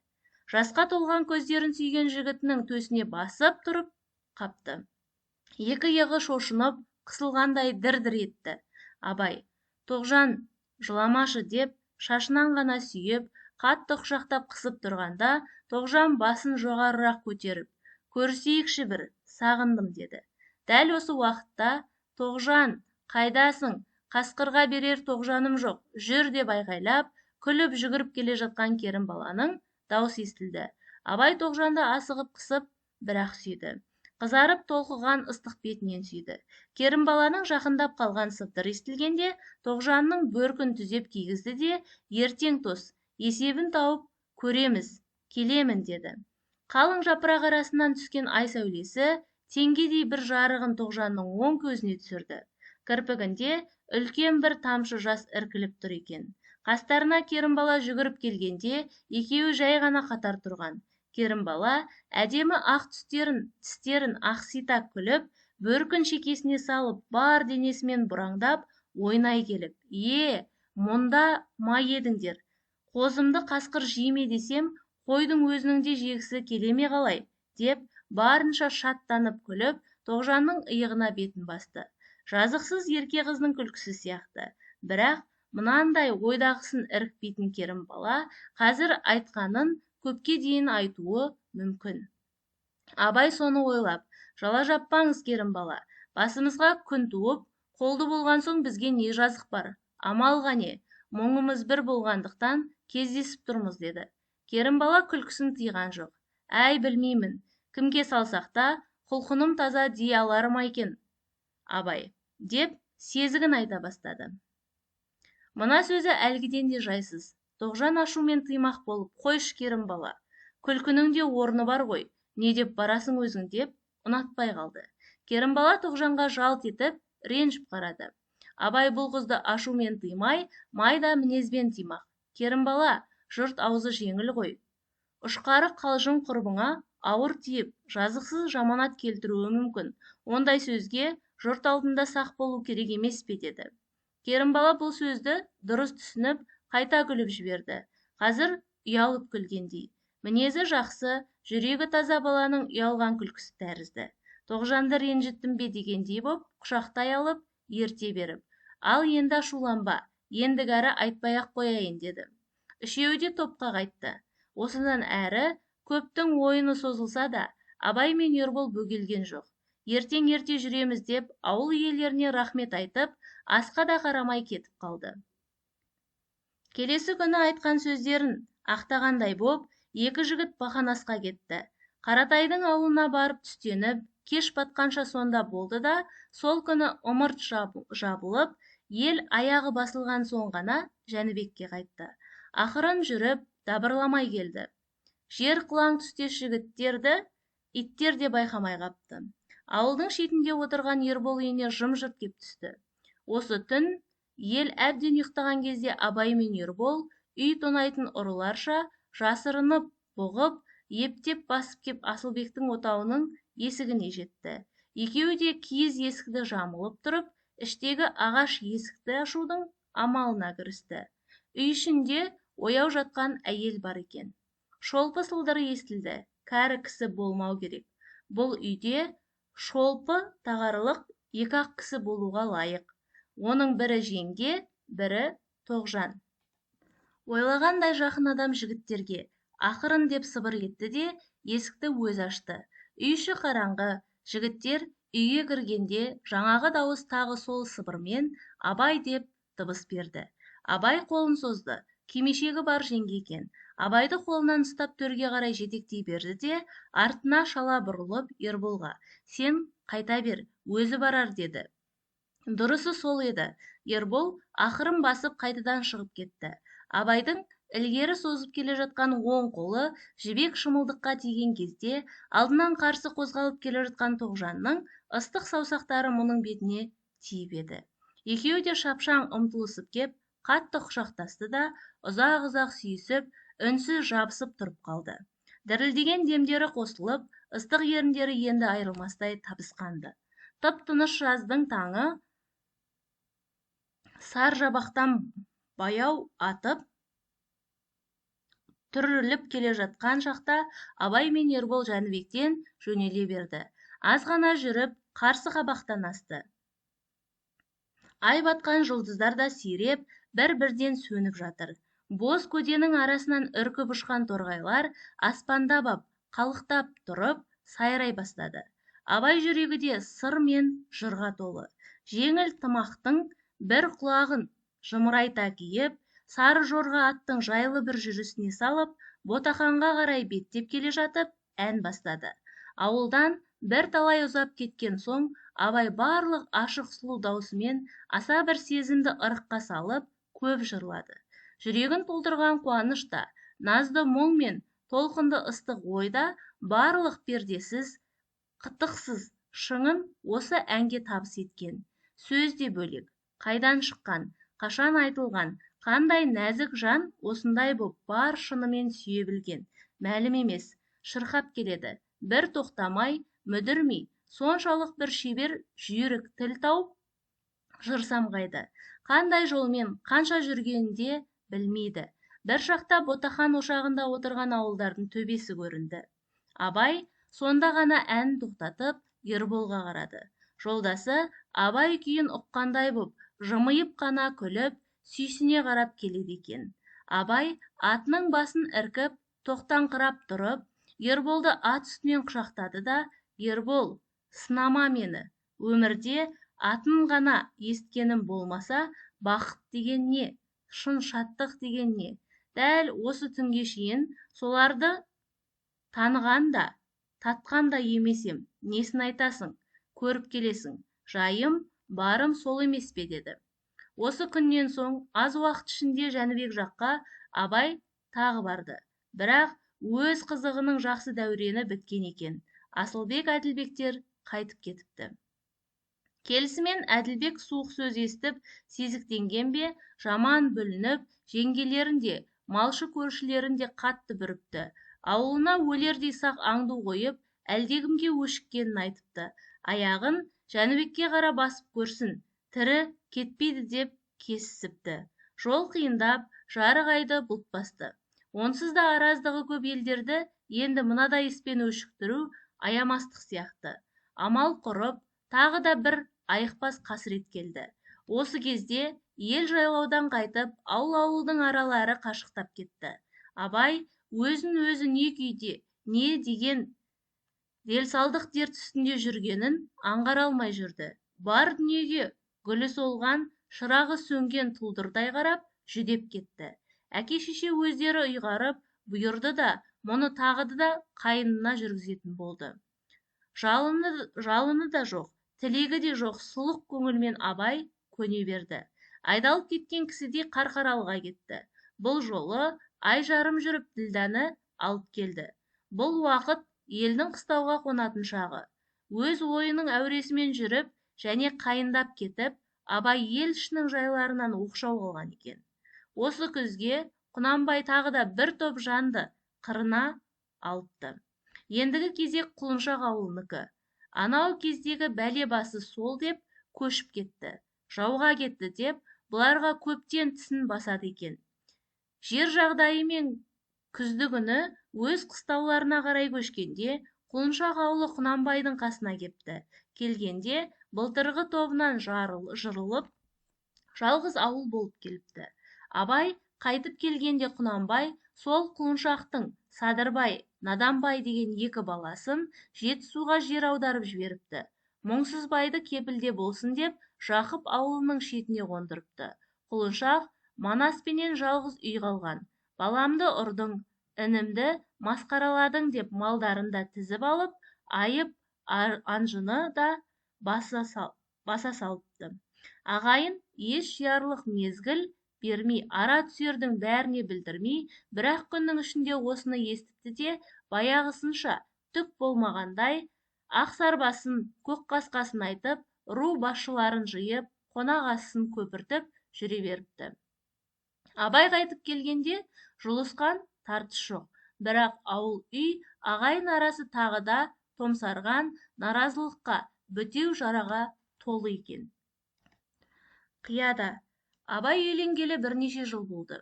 Жасқа толған көздерін сүйген жігітінің төсіне басып тұрып қапты. Екі иығы шошынып, қысылғандай дір-дір етті. Абай, Тоғжан, жыламашы деп, шашынан ғана сүйіп, қатты құшақтап қысып тұрғанда, Тоғжан басын жоғарырақ көтеріп, көрісейікші бір, сағындым деді. Дәл осы уақытта, Тоғжан, қайдасың, қасқырға берер Тоғжаным жоқ, жүр деп айғайлап, күліп жүгіріп келе жатқан Керімбаланың даусы естілді. Абай Тоғжанды асығып қысып, бірақ сүйді. Қызарып толқыған ыстық бетінен сүйді. Керімбаланың жақындап қалған сыбдыры естілгенде, Тоғжанның бөркін түзеп кигізді де, ертең тос, есебін тауып көреміз, келемін деді. Қалың жапырақ арасынан түскен ай сәулесі теңгедей бір жарығын Тоғжанның оң көзіне түсірді. Кірпігінде үлкен бір тамшы жас іркіліп тұр екен. Қастарына Керімбала жүгіріп келгенде, екеуі жай ғана қатар тұрған. Керімбала әдемі ақ тістерін ақсита күліп, бөркін шекесіне салып, бар денесімен бұраңдап, ойнай келіп, «Е, мұнда ма едіңдер? Қозымды қасқыр жей ме десем, қойдың өзінің де жегісі келе ме қалай?» деп, барынша шаттанып күліп, Тоғжанның иығына бетін басты. Жазықсыз ерке қыздың күлкісі сияқты. Бірақ мынандай ойдағысын ірікпейтін Керімбала қазір айтқанын көпке дейін айтуы мүмкін. Абай соны ойлап, жала жаппаңыз Керімбала, басымызға күн туып, қолды болған соң бізге не жазық бар, амал қане, мұңымыз бір болғандықтан кездесіп тұрмыз деді. Керімбала күлкісін тыйған жоқ. Әй, білмеймін, кімге салсақ та, құлқыным таза дей алар ма екен, Абай, деп сезігін айта бастады. Мына сөзі әлгіден де жайсыз. Тоғжан ашумен тыймақ болып, қойшы Керімбала, күлкінің де орны бар ғой, не деп барасың өзің деп ұнатпай қалды. Керімбала Тоғжанға жалт етіп, ренжіп қарады. Абай бұл қызды ашумен тыймай, майда мінезбен тыймақ. Керімбала, жұрт аузы жеңіл ғой. Ұшқары қалжың құрбыңа ауыр тиіп, жазықсыз жаманат келтіруі мүмкін. Ондай сөзге жұрт алдында сақ болу керек емес пе деді. Керімбала бұл сөзді дұрыс түсініп, қайта күліп жіберді. Қазір ұялып күлгендей. Мінезі жақсы, жүрегі таза баланың ұялған күлкісі тәрізді. Тоғжанды ренжіттім бе дегендей боп, құшақтай алып, ерте беріп. Ал енді ашуланба, ендігәрі айтпай-ақ қояйын деді. Үшеуі де топқа қайтты. Осыдан әрі көптің ойыны созылса да, Абай мен Ербол бөгелген жоқ. Ертең ерте жүреміз деп, ауыл иелеріне рахмет айтып, асқа да қарамай кетіп қалды. Келесі күні айтқан сөздерін ақтағандай боп, екі жігіт Бақанасқа кетті. Қаратайдың ауылына барып түстеніп, кеш батқанша сонда болды да, сол күні ымырт жабылып, ел аяғы басылған соң ғана Жәнібекке қайтты. Ақырын жүріп, дабырламай келді. Жер қылаң түстес жігіттерді иттер де байқамай қапты. Ауылдың шетінде отырған Ербол үйіне жым-жырт кеп түсті. Осы түн ел әбден ұйықтаған кезде Абай мен Ербол үй тонайтын ұрыларша жасырынып, бұғып, ептеп басып кеп Асылбектің отауының есігіне жетті. Екеуі де киіз есікті жамылып тұрып, іштегі ағаш есікті ашудың амалына кірісті. Үй ішінде ояу жатқан әйел бар екен. Шолпы сылдыры естілді. Кәрі кісі болмау керек. Бұл үйде шолпы тағарлық екі-ақ кісі болуға лайық. Оның бірі жеңге, бірі Тоғжан. Ойлағандай жақын адам жігіттерге ақырын деп сыбыр етті де, есікті өзі ашты. Үй іші қараңғы, жігіттер үйге кіргенде жаңағы дауыс тағы сол сыбырмен Абай деп дыбыс берді. Абай қолын созды. Кимешегі бар жеңге екен. Абайды қолынан ұстап төрге қарай жетектей берді де, артына шала бұрылып Ерболға: "Сен қайта бер, өзі барар" деді. Дұрысы сол еді. Ербол ақырын басып қайтадан шығып кетті. Абайдың ілгері созып келе жатқан оң қолы жібек шымылдыққа тиген кезде, алдынан қарсы қозғалып келе жатқан Тоғжанның ыстық саусақтары мұның бетіне тиіп еді. Екеуі де шапшаң ұмтылысып кеп, қатты құшақтасты да, ұзақ-ұзақ сүйісіп, үнсіз жабысып тұрып қалды. Дірілдеген демдері қосылып, ыстық еріндері енді айырылмастай табысқанды. Тып-тыныш жаздың таңы сар жабақтан баяу атып, түріліп келе жатқан шақта Абай мен Ербол Жәнібектен жөнеле берді. Аз ғана жүріп, қарсы қабақтан асты. Ай батқан жұлдыздар да сиреп, бір-бірден сөніп жатыр. Боз көденің арасынан үркіп ұшқан торғайлар аспандап ап, қалықтап тұрып, сайрай бастады. Абай жүрегі де сыр мен жырға толы. Жеңіл тымақтың бір құлағын жымырайта киіп, сары жорға аттың жайлы бір жүрісіне салып, Ботақанға қарай беттеп келе жатып, ән бастады. Ауылдан бір талай ұзап кеткен соң, Абай барлық ашық сұлу даусымен аса бір сезімді ырыққа салып, көп жырлады. Жүрегін толтырған қуаныш та, назды мұң мен толқынды ыстық ой да барлық пердесіз, қытықсыз шыңын осы әнге табыс еткен. Сөз де бөлек, қайдан шыққан, қашан айтылған, қандай нәзік жан осындай боп бар шынымен сүйе білген, мәлім емес, шырқап келеді, бір тоқтамай, мүдірмей, соншалық бір шебер жүйрік тіл тауып, жыр самғайды. Қандай жолмен, қанша жүргенінде білмейді. Бір шақта Ботақан ошағында отырған ауылдардың төбесі көрінді. Абай сонда ғана ән тоқтатып, Ерболға қарады. Жолдасы Абай күйін ұққандай боп, жымиып қана күліп, сүйсіне қарап келеді екен. Абай атының басын іркіп, тоқтаңқырап тұрып, Ерболды ат үстінен құшақтады да, "Ербол, сынама мені, өмірде атын ғана есіткенім болмаса, бақыт деген не, шын шаттық деген не, дәл осы түнге шейін соларды таныған да, татқан да емес ем, несін айтасың, көріп келесің, жайым, барым сол емес пе" деді. Осы күннен соң аз уақыт ішінде Жәнібек жаққа Абай тағы барды. Бірақ өз қызығының жақсы дәурені біткен екен. Асылбек, Әділбектер қайтып кетіпті. Келісімен Әділбек суық сөз естіп, сезіктенген бе, жаман бүлініп, жеңгелерін де, малшы көршілерін де қатты бүріпті. Ауылына өлердей сақ аңду қойып, әлдекімге өшіккенін айтыпты. Аяғын Жәнібекке қара басып көрсін, тірі кетпейді деп кесісіпті. Жол қиындап, жарық айды бұлт басты. Онсыз да араздығы көп елдерді енді мынадай іспен өшіктіру аямастық сияқты. Амал құрып, тағы да бір айықпас қасірет келді. Осы кезде ел жайлаудан қайтып, ауыл-ауылдың аралары қашықтап кетті. Абай өзін өзі не күйде, не деген делсалдық дерт үстінде жүргенін аңғара алмай жүрді. Бар дүниеге гүлі солған, шырағы сөнген тұлдырдай қарап, жүдеп кетті. Әке-шеше өздері ұйғарып, бұйырды да, мұны тағы да қайынына жүргізетін болды. Жалыны да жоқ, тілегі де жоқ сұлық көңілмен Абай көне берді. Айдалып кеткен кісідей Қарқаралыға кетті. Бұл жолы ай жарым жүріп Ділдәні алып келді. Бұл уақыт елдің қыстауға қонатын шағы. Өз ойының әуресімен жүріп және қайындап кетіп, Абай ел ішінің жайларынан оқшау қалған екен. Осы күзге Құнанбай тағы да бір топ жанды қырына алыпты. Ендігі кезек Құлыншақ ауылынікі. Анау кездегі бәле басы сол деп көшіп кетті, жауға кетті деп бұларға көптен тісін басады екен. Жер жағдайы мен күзді күні өз қыстауларына қарай көшкенде Құлыншақ ауылы Құнанбайдың қасына кепті. Келгенде былтырғы тобынан жырылып, жалғыз ауыл болып келіпті. Абай қайтып келгенде Құнанбай сол Құлыншақтың Садырбай, Наданбай деген екі баласын Жетісуға жер аударып жіберіпті. Мұңсызбайды кепілде болсын деп Жақып ауылының шетіне қондырыпты. Құлыншақ Манаспенен жалғыз үй қалған. Баламды ұрдың, інімді масқараладың деп малдарын да тізіп алып, айып анжыны да баса салыпты. Ағайын еш жиярлық мезгіл бермей, ара түсердің бәріне білдірмей, бір-ақ күннің ішінде осыны естіпті де, баяғысынша түк болмағандай ақ сарбасын, көк қасқасын айтып, ру басшыларын жиып, қонақ асын көпіртіп жүре беріпті. Абай қайтып келгенде жұлысқан тартыс жоқ, бірақ ауыл үй ағайын арасы тағы да томсарған наразылыққа, бітеу жараға толы екен. Қияда Абай үйленгелі бірнеше жыл болды.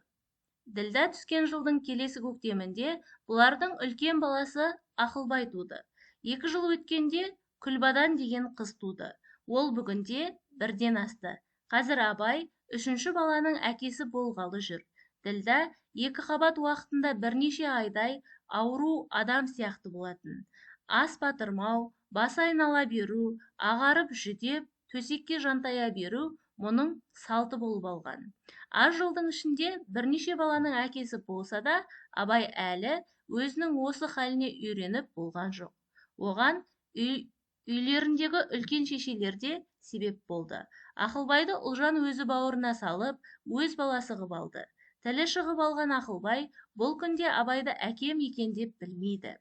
Ділдә түскен жылдың келесі көктемінде бұлардың үлкен баласы Ақылбай туды. 2 жыл өткенде Күлбадан деген қыз туды. Ол бүгінде бірден асты. Қазір Абай 3-ші баланың әкесі болғалы жүр. Ділдә 2 қабат уақытында бірнеше айдай ауру адам сияқты болатын. Ас батырмау, бас айнала беру, ағарып жүдеп, төсекке жантая беру мұның салты болып алған. Аз жылдың ішінде бірнеше баланың әкесі болса да, Абай әлі өзінің осы халіне үйреніп болған жоқ. Оған үйлеріндегі үлкен шешелер де себеп болды. Ақылбайды Ұлжан өзі бауырына салып, өз баласы қып алды. Тілі шығып алған Ақылбай бұл күнде Абайды әкем екен деп білмейді.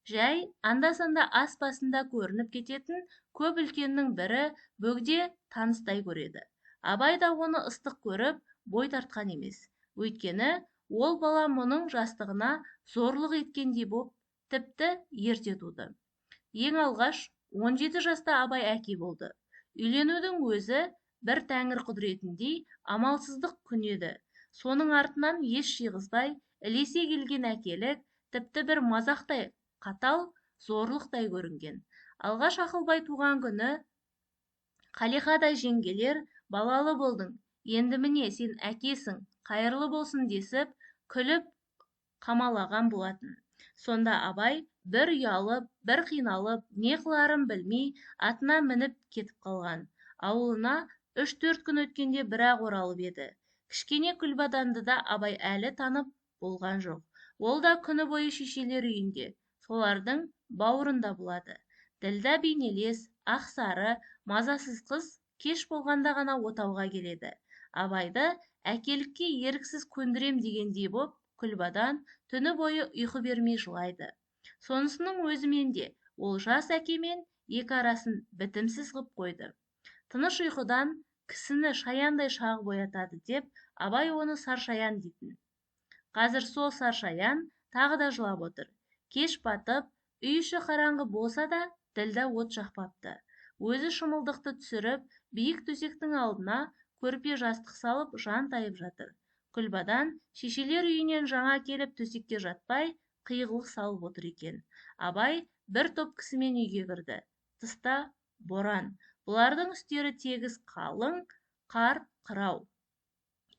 Жай анда-санда ас басында көрініп кететін көп үлкеннің бірі бөгде таныстай көреді. Абай да оны ыстық көріп, бой тартқан емес. Өйткені ол бала мұның жастығына зорлық еткендей боп, тіпті ерте туды. Ең алғаш 17 жаста Абай әке болды. Үйленудің өзі бір тәңір құдіретіндей амалсыздық күн еді. Соның артынан ес жиғызбай, ілесе келген әкелік, тіпті бір мазақтай қатал, зорлықтай көрінген. Алғаш Ақылбай туған күні Қалиқадай жеңгелер балалы болдың, енді міне сен әкесің, қайырлы болсын десіп, күліп қамалаған болатын. Сонда Абай бір ұялып, бір қиналып, не қыларын білмей, атына мініп кетіп қалған. Ауылына 3-4 күн өткенде бірақ оралып еді. Кішкене Күлбаданды да Абай әлі танып болған жоқ. Ол да күні бойы шешелер үйінде, солардың бауырында болады. Ділдә бейнелес, ақсары, мазасыз қыз кеш болғанда ғана отауға келеді. Абайды әкелікке еріксіз көндірем дегендей боп, Күлбадан түні бойы ұйқы бермей жылайды. Сонысының өзімен де ол жас әкемен екі арасын бітімсіз ғып қойды. Тыныш ұйқыдан кісіні шаяндай шағып оятады деп Абай оны Саршаян дейтін. Қазір сол Саршаян тағы да жылап отыр. Кеш батып, үй іші қараңғы болса да, Ділдә от жақпапты. Өзі шымылдықты түсіріп, биік төсектің алдына көрпе жастық салып жантайып жатыр. Күлбадан шешелер үйінен жаңа келіп төсекке жатпай, қиғылық салып отыр екен. Абай бір топ кісімен үйге кірді. Тыста боран. Бұлардың үстері тегіс қалың, қар қырау.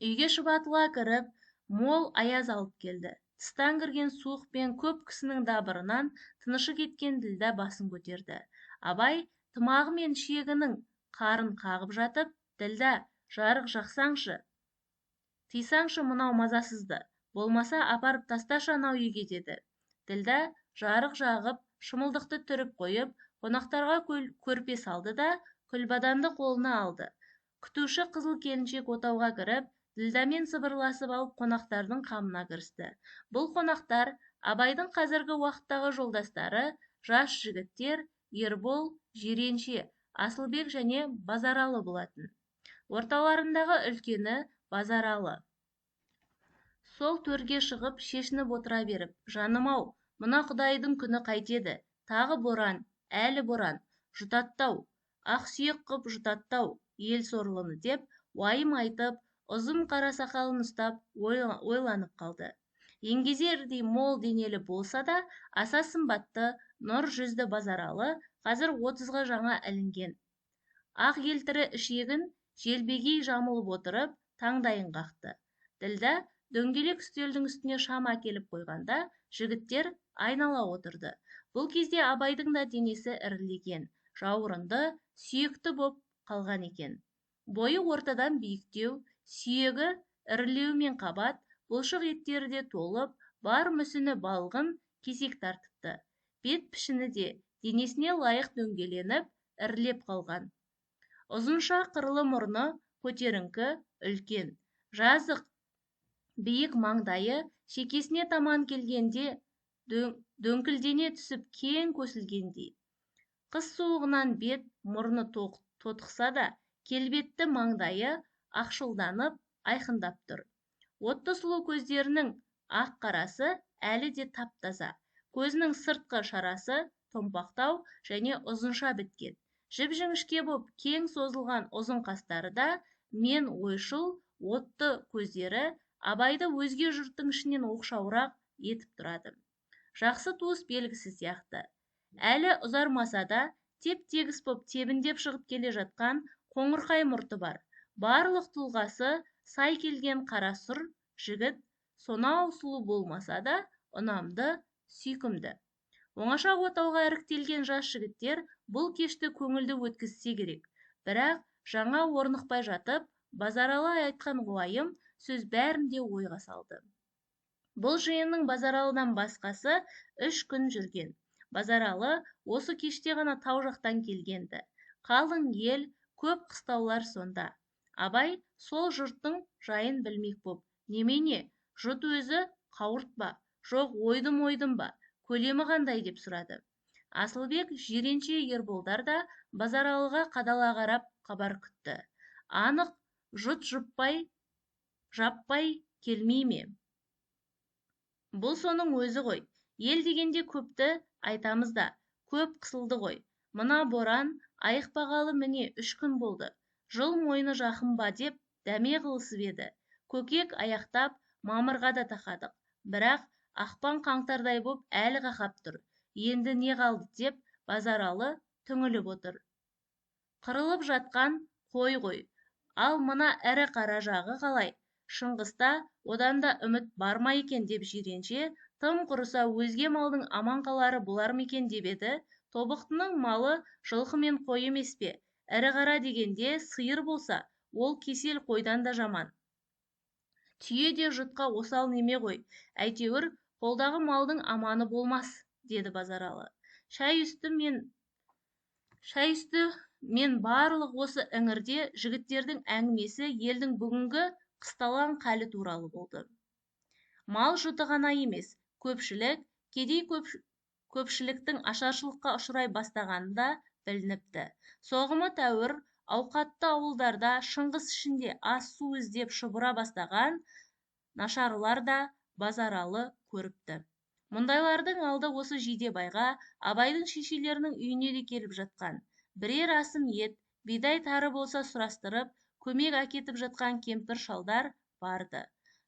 Үйге шұбатыла кіріп, мол аяз алып келді. Тыстан кірген суық пен көп кісінің дабырынан тынышы кеткен Ділдә басын көтерді. Абай тымағы мен шегінің қарын қағып жатып, Ділдә, жарық жақсаңшы, тыйсаңшы мынау мазасызды, болмаса апарып тасташы анау үйге деді. Ділдә жарық жағып, шымылдықты түріп қойып, қонақтарға көрпе салды да, Күлбаданды қолына алды. Күтуші қызыл келіншек отауға кіріп, Ділдәмен сыбырласып алып қонақтардың қамына кірісті. Бұл қонақтар Абайдың қазіргі уақыттағы жолдастары, жас жігіттер Ербол, Жиренше, Асылбек және Базаралы болатын. Орталарындағы үлкені Базаралы. Сол төрге шығып шешініп отыра беріп, жаным-ау, мына Құдайдың күні қайтеді, тағы боран, әлі боран, жұтаттау, ақ сүйек қып жұтаттау, ел сорлыны деп, уайым айтып, ұзын қара сақалын ұстап ойланып қалды. Еңгезердей мол денелі болса да, аса сымбатты, нұр жүзді Базаралы қазір 30-ға жаңа ілінген. Ақ елтірі ішегін желбегей жамылып отырып, таңдайын қақты. Ділдә дөңгелек үстелдің үстіне шам әкеліп қойғанда, жігіттер айнала отырды. Бұл кезде Абайдың да денесі ірілеген, жауырынды, сүйекті боп қалған екен. Бойы ортадан биіктеу, сүйегі ірілеумен қабат, бұлшық еттері де толып, бар мүсіні балғын кесек тартыпты. Бет пішіні де денесіне лайық дөңгеленіп, ірілеп қалған. Ұзынша қырлы мұрны көтеріңкі, үлкен. Жазық биік маңдайы шекесіне таман келгенде дөңкілдене түсіп кең көсілгендей. Қыс суығынан бет мұрны тотықса да, келбетті маңдайы ақшылданып, айқындап тұр. Отты сұлу көздерінің ақ қарасы әлі де тап-таза. Көзінің сыртқы шарасы томпақтау және ұзынша біткен. Жіп-жіңішке боп кең созылған ұзын қастары да мен ойшыл отты көздері Абайды өзге жұрттың ішінен оқшауырақ етіп тұрады. Жақсы туыс белгісі сияқты. Әлі ұзармаса да, теп-тегіс боп тебіндеп шығып келе жатқан қоңырқай мұрты бар. Барлық тұлғасы сай келген қара сұр жігіт сонау сұлу болмаса да, ұнамды, сүйкімді. Оңаша отауға іріктелген жас жігіттер бұл кешті көңілді өткізсе керек. Бірақ жаңа орнықпай жатып, Базаралы айтқан уайым сөз бәрін де ойға салды. Бұл жиынның Базаралыдан басқасы 3 күн жүрген. Базаралы осы кеште ғана тау жақтан келгенді. Қалың ел, көп қыстаулар сонда. Абай сол жұрттың жайын білмек боп, немене, жұт өзі қауыртпа, жоқ ойдым-ойдым ба, көлемі қандай деп сұрады. Асылбек, Жиренше, Ерболдар да Базаралыға қадала қарап хабар күтті. Анық жұт жаппай келмей ме? Бұл соның өзі ғой. Ел дегенде көпті айтамыз да, көп қысылды ғой. Мына боран айықпағалы міне 3 күн болды. Жыл мойны жақын ба деп дәме қылысып еді. Көкек аяқтап, мамырға да тақадық. Бірақ ақпан қаңтардай боп әлі қақап тұр. Енді не қалды деп Базаралы түңіліп отыр. Қырылып жатқан қой ғой. Ал мына ірі қара жағы қалай? Шыңғыста одан да үміт бар ма екен деп Жиренше, тым құрыса өзге малдың аман қалары болар ма екен деп еді. Тобықтының малы жылқы мен қой емес пе? Ірі қара дегенде сиыр болса, ол кесел қойдан да жаман. Түйе де жұтқа осал неме ғой, әйтеуір қолдағы малдың аманы болмас, деді Базаралы. Шай үсті мен барлық осы іңірде жігіттердің әңгімесі елдің бүгінгі қысталаң халі туралы болды. Мал жұты ғана емес, көпшілік, кедей көпшіліктің ашаршылыққа ұшырай бастағаны да білініпті. Соғымы тәуір, Ауқатты ауылдарда Шыңғыс ішінде ас-су іздеп шұбыра бастаған нашарлар да Базаралы көріпті. Мұндайлардың алды осы Жидебайға, Абайдың шешелерінің үйіне де келіп жатқан. Бірер асым ет, бидай тары болса сұрастырып, көмек әкетіп жатқан кемпір шалдар барды.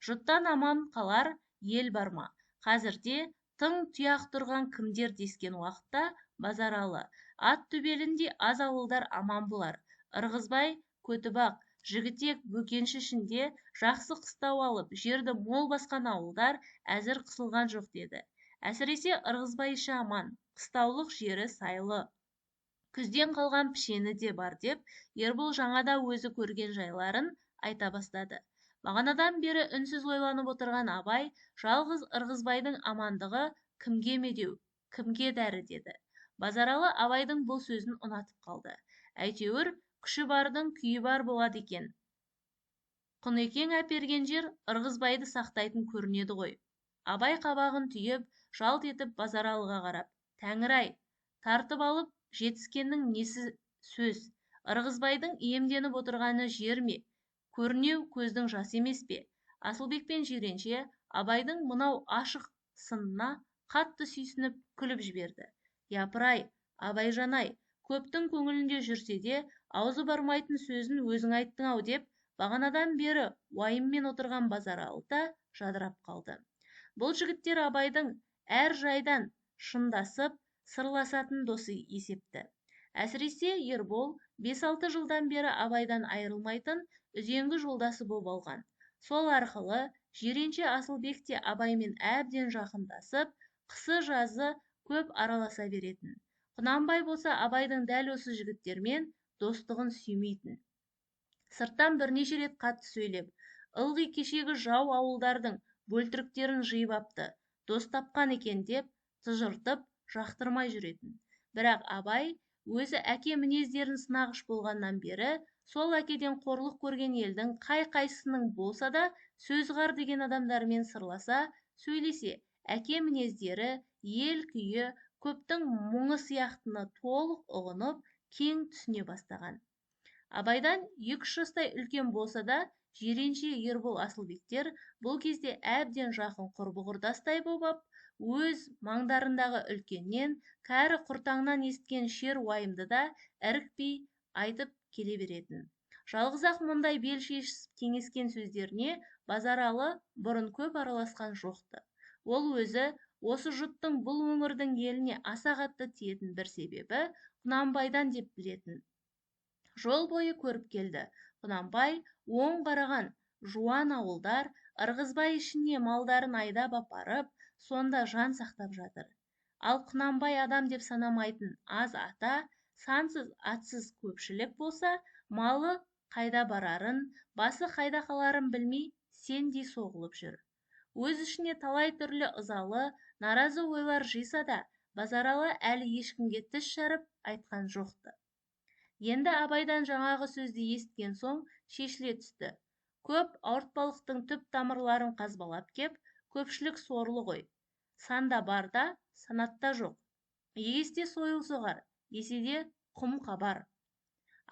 Жұттан аман қалар ел бар ма? Қазірде тың тұяқ тұрған кімдер дескен уақытта Базаралы, ат төбеліндей аз ауылдар аман болар. Ырғызбай, Көтібақ, Жігітек, Бөкенші ішінде жақсы қыстау алып, жерді мол басқан ауылдар әзір қысылған жоқ деді. Әсіресе Ырғызбай іші аман, қыстаулық жері сайлы. Күзден қалған пішені де бар деп, Ербол жаңада өзі көрген жайларын айта бастады. Бағанадан бері үнсіз ойланып отырған Абай, жалғыз Ырғызбайдың амандығы кімге медеу, кімге дәрі деді. Базаралы Абайдың бұл сөзін ұнатып қалды. Әйтеуір, күші бардың күйі бар болады екен. Құнекең әперген жер Ырғызбайды сақтайтын көрінеді ғой. Абай қабағын түйіп, жалт етіп Базаралыға қарап, тәңір-ай, тартып алып жетіскеннің несі сөз? Ырғызбайдың иемденіп отырғаны жер ме? Көрінеу көздің жасы емес пе? Асылбек пен Жиренше Абайдың мынау ашық сынына қатты сүйсініп күліп жіберді. Япырай, Абайжан-ай, көптің көңілінде жүрсе де, аузы бармайтын сөзін өзің айттың-ау деп, бағанадан бері уайыммен отырған Базаралы да жадырап қалды. Бұл жігіттер Абайдың әр жайдан шындасып, сырласатын досы есепті. Әсіресе Ербол 5-6 жылдан бері Абайдан айырылмайтын үзеңгі жолдасы боп алған. Сол арқылы Жиренше Асылбек те Абаймен әбден жақындасып, қысы-жазы көп араласа беретін. Құнанбай болса Абайдың дәл осы жігіттермен достығын сүймейтін. Сырттан бірнеше рет қатты сөйлеп, ылғи кешегі жау ауылдардың бөлтіріктерін жиып апты, дос тапқан екен деп тыжыртып, жақтырмай жүретін. Бірақ Абай өзі әке мінездерін сынағыш болғаннан бері, сол әкеден қорлық көрген елдің қай-қайсысының болса да сөзғар деген адамдармен сырласа, сөйлесе, әке мінездері, ел күйі, көптің мұңы сияқтыны толық ұғынып, кең түсіне бастаған. Абайдан 2-3 жастай үлкен болса да, Жиренше, Ербол, Асылбектер бұл кезде әбден жақын құрбы-құрдастай боп, өз маңдарындағы үлкеннен, кәрі құртаңнан естіген шер уайымды да ірікпей айтып келе беретін. Жалғыз-ақ мұндай бел шешісіп кеңескен сөздеріне Базаралы бұрын көп араласқан жоқты. Ол өзі осы жұттың бұл өңірдің еліне аса қатты тиетін бір себебі Құнанбайдан деп білетін. Жол бойы көріп келді. Құнанбай оң қараған жуан ауылдар Ырғызбай ішіне малдарын айдап апарып, сонда жан сақтап жатыр. Ал Құнанбай адам деп санамайтын аз ата, сансыз атсыз көпшілік болса, малы қайда барарын, басы қайда қаларын білмей, сендей соғылып жүр. Өз ішіне талай түрлі ызалы, наразы ойлар жиса да, Базаралы әлі ешкімге тіс жарып айтқан жоқты. Енді Абайдан жаңағы сөзді естіген соң шешіле түсті. Көп ауыртпалықтың түп тамырларын қазбалап кеп, көпшілік сорлы ғой. Санда бар да, санатта жоқ. Егесте сойыл соғар, еседе құм қабар.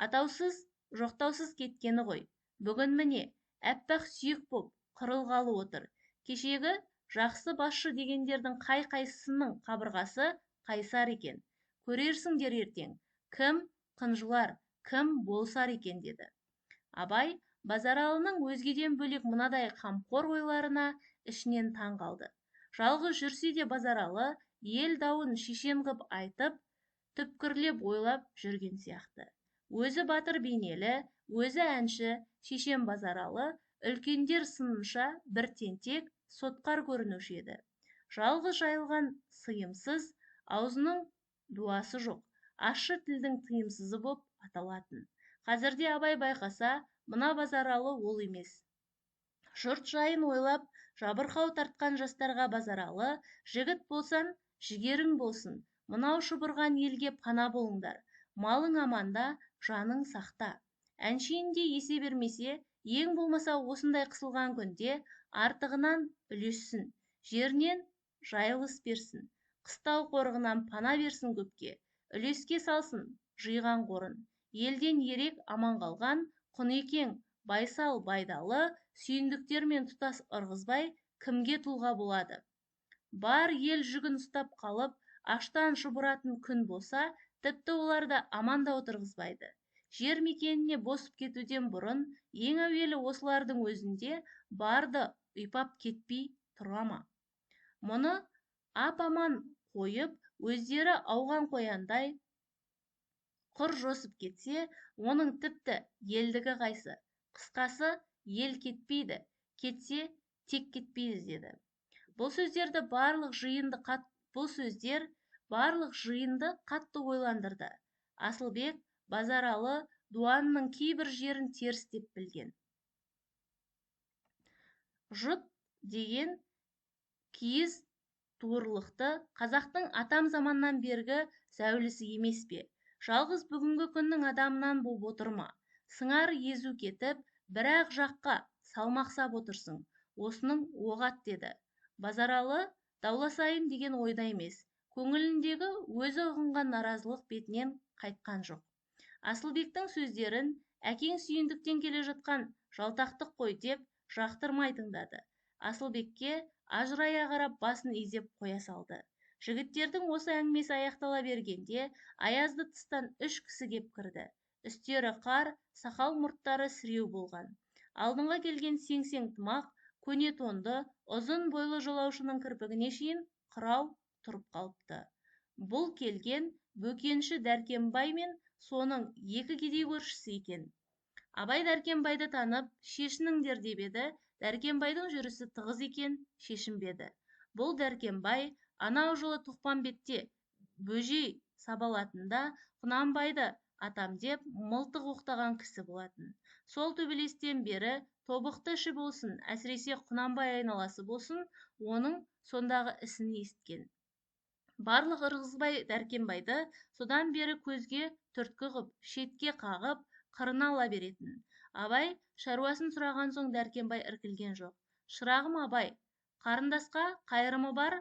Атаусыз, жоқтаусыз кеткені ғой. Бүгін міне, әппақ сүйек боп, қырылғалы отыр. Кешегі жақсы басшы дегендердің қай-қайсысының қабырғасы қайсар екен. Көрерсіңдер ертең, кім қынжылар, кім болсар екен деді. Абай Базаралының өзгеден бөлек мынадай қамқор ойларына ішінен таң қалды. Жалғыз жүрсе де Базаралы ел дауын шешен ғып айтып, түпкірлеп ойлап жүрген сияқты. Өзі батыр бейнелі, өзі әнші, шешен Базаралы үлкендер сынынша бір тентек, сотқар көрінуші еді. Жалғыз жайылған сыйымсыз, аузының дуасы жоқ, ащы тілдің тыйымсызы боп аталатын. Қазірде Абай байқаса, мына Базаралы ол емес. Жұрт жайын ойлап, жабырқау тартқан жастарға Базаралы, жігіт болсан, жігерің болсын, мынау шұбырған елге пана болыңдар, малың аманда, жаның сақта. Әншейінде есе бермесе, ең болмаса осындай қысылған күнде артығынан үлессін, жерінен жайылыс берсін, қыстау қорығынан пана берсін көпке, үлеске салсын жиған қорын. Елден ерек аман қалған Құнекең, Байсал, Байдалы, Сүйіндіктер мен тұтас Ырғызбай кімге тұлға болады? Бар ел жүгін ұстап қалып, аштан шұбыратын күн болса, тіпті оларды аман да отырғызбайды. Жер мекеніне босып кетуден бұрын ең әуелі осылардың өзінде барды ұйпап кетпей тұра ма? Мұны ап-аман қойып, өздері ауған қояндай құр жосып кетсе, оның тіпті елдігі қайсы? Қысқасы, ел кетпейді, кетсе тек кетпейді деді. Бұл сөздер барлық жиынды қатты ойландырды. Асылбек Базаралы дуанның кейбір жерін теріс деп білген. Жұт деген киіз туырлықты қазақтың атам заманнан бергі зәулісі емес пе? Жалғыз бүгінгі күннің адамынан боп отыр ма? Сыңар езу кетіп, бір-ақ жаққа салмақсап отырсың. Осының оғат деді. Базаралы дауласайын деген ойда емес. Көңіліндегі өзі ұғынған наразылық бетінен қайтқан жоқ. Асылбектің сөздерін әкең Сүйіндіктен келе жатқан жалтақтық қой деп жақтырмай тыңдады. Асылбекке ажырая қарап басын изеп қоя салды. Жігіттердің осы әңгімесі аяқтала бергенде аязды тыстан 3 кісі кеп кірді. Үстері қар, сақал мұрттары сіреу болған. Алдыңға келген сеңсең тымақ, көне тонды, ұзын бойлы жолаушының кірпігіне шейін қырау тұрып қалыпты. Бұл келген Бөкенші Дәркембай мен соның 2 кедей көршісі екен. Абай Дәркембайды танып, шешініңдер деп еді, Дәркембайдың жүрісі тығыз екен, шешінбеді. Бұл Дәркембай анау жылы Тоқпамбетте бөжей сабалатында Құнанбайды атам деп мылтық оқтаған кісі болатын. Сол төбелестен бері тобықты іші болсын, әсіресе Құнанбай айналасы болсын, оның сондағы ісін есіткен. Барлық Ырғызбай Дәркембайды содан бері көзге түрткі ғып, шетке қағып, қырына ала беретін. Абай шаруасын сұраған соң Дәркембай іркілген жоқ. Шырағым Абай, қарындасқа қайырымы бар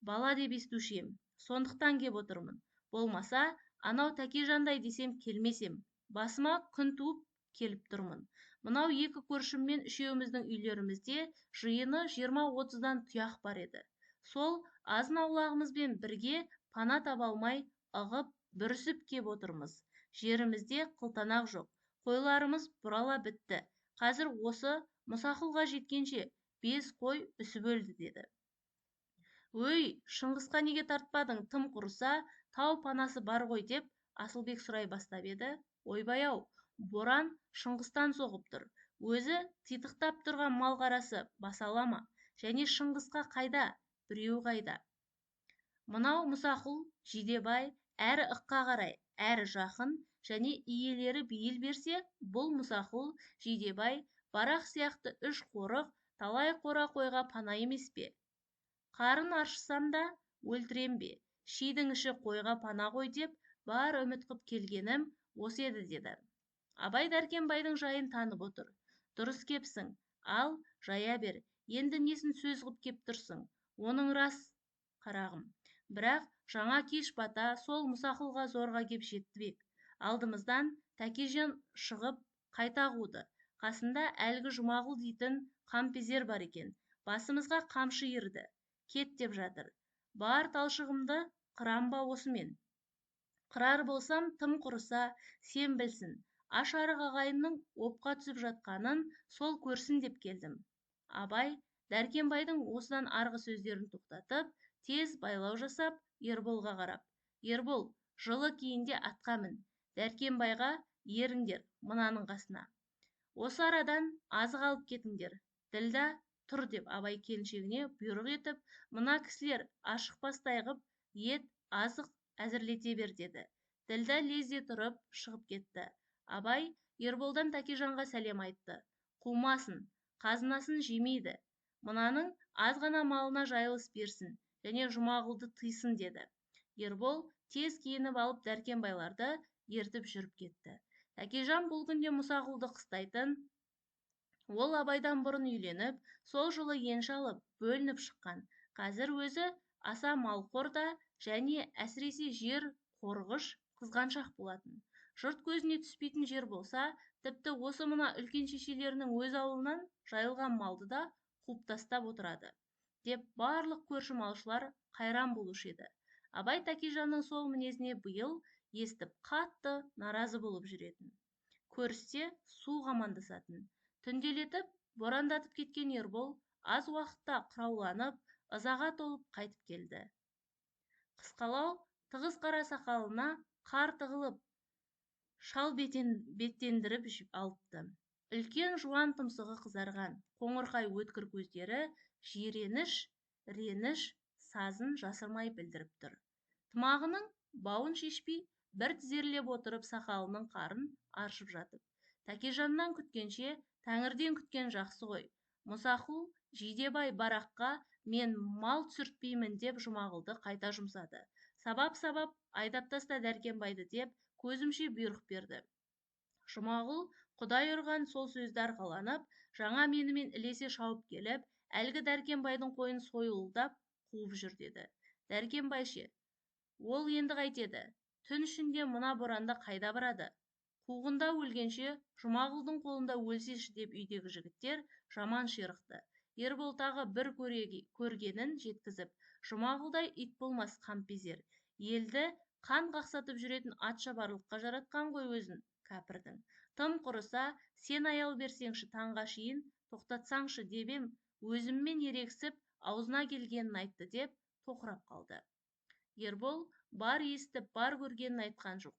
бала деп естуші ем, сондықтан кеп отырмын. Болмаса, анау Тәкежандай десем келмесем, басыма күн туып келіп тұрмын. Мынау 2 көршіммен үшеуміздің үйлерімізде жиыны 20-30-дан тұяқ бар еді. Сол азын аулағымызбен бірге пана таба алмай ығып, бүрісіп кеп отырмыз. Жерімізде қылтанақ жоқ, қойларымыз бұрала бітті. Қазір осы Мұсақұлға жеткенше 5 қой үсіп өлді деді. Өй, Шыңғысқа неге тартпадың, тым құрыса, тау панасы бар ғой деп Асылбек сұрай бастап еді. Ойбай-ау, боран Шыңғыстан соғып тұр. Өзі титықтап тұрған мал қарасы баса ала ма? Және Шыңғысқа қайда, біреу қайда? Мынау Мұсақұл, Жидебай, әрі ыққа қарай, әрі жақын, және иелері бейіл берсе, бұл Мұсақұл, Жидебай, Барақ сияқты 3 қорық, талай қора қойға пана емес пе? Қарын аршысам да өлтірем бе? Шидің іші қойға пана ғой деп бар үміт қып келгенім осы еді деді. Абай Дәркембайдың жайын танып отыр. Дұрыс кепсің, ал жая бер, енді несін сөз ғып кеп тұрсың? Оның рас, қарағым. Бірақ жаңа кеш бата сол Мұсақұлға зорға кеп жетті бек. Алдымыздан Тәкежан шығып қайта қуды. Қасында әлгі Жұмағұл дейтін қампезер бар екен. Басымызға қамшы иірді. Кет деп жатыр. Бар талшығымды қырам ба осымен? Қырар болсам, тым құрыса, сен білсін. Аш арық ағайынның опқа түсіп жатқанын сол көрсін деп келдім. Абай Дәркембайдың осыдан арғы сөздерін тоқтатып, тез байлау жасап, Ерболға қарап. Ербол, жылы кейінде атқа мін. Дәркембайға еріңдер мынаның қасына. Осы арадан азық алып кетіңдер. Ділдә тұр деп Абай келіншегіне бұйрық етіп, мына кісілер ашықпастай ғып, ет, азық әзірлете бер деді. Ділдә лезде тұрып шығып кетті. Абай Ерболдан Тәкежанға сәлем айтты. Қумасын, қазынасын жемейді. Мынаның аз ғана малына жайылыс берсін, және Жұмағұлды тыйсын деді. Ербол тез киініп алып Дәркембайларды ертіп жүріп кетті. Тәкежан бұл күнде Мұсақұлды қыстайтын. Ол Абайдан бұрын үйленіп, сол жылы енші алып, бөлініп шыққан. Қазір өзі аса малқор да және әсіресе жер қорғыш, қызғаншақ болатын. Жұрт көзіне түспейтін жер болса, тіпті осы мына үлкен шешелерінің өз ауылынан жайылған малды да қуып тастап отырады, деп барлық көрші малшылар қайран болушы еді. Абай Тәкежанның сол мінезіне биыл естіп қатты наразы болып жүретін. Көріссе суық амандасатын. Түнделетіп, борандатып кеткен Ербол аз уақытта қырауланып, ызаға толып қайтып келді. Қысқалау тығыз қара сақалына қар тығылып, шал беттендіріп алыпты. Үлкен жуан тұмсығы қызарған, қоңырқай өткір көздері жиреніш, реніш сазын жасырмай білдіріп тұр. Тымағының бауын шешпей, бір тізерлеп отырып сақалының қарын аршып жатып. Тәкежаннан күткенше, тәңірден күткен жақсы ғой. Мұсақұл Жидебай бараққа мен мал түсіртпеймін деп Жұмағұлды қайта жұмсады. Сабап-сабап айдап таста Дәркембайды деп көзімше бұйрық берді. Жұмағұл құдай ұрған сол сөзді арқаланып, жаңа менімен ілесе шауып келіп, әлгі Дәркембайдың қойын сойылдап қуып жүр деді. Дәркембай ше, ол енді қайтеді? Түн ішінде мына боранда қайда барады? Қуғында өлгенше Жұмағұлдың қолында өлсеші деп үйдегі жігіттер жаман ширықты. Ербол тағы бір көргенін жеткізіп, Жұмағұлдай ит болмас қампезер, елді қан қақсатып жүретін атшабарлыққа жаратқан ғой өзін кәпірдің. Тым құрыса, сен аял берсеңші таңға шейін, тоқтатсаңшы деп ем, өзіммен ерегісіп, аузына келгенін айтты деп тоқырап қалды. Ербол бар естіп, бар көргенін айтқан жоқ.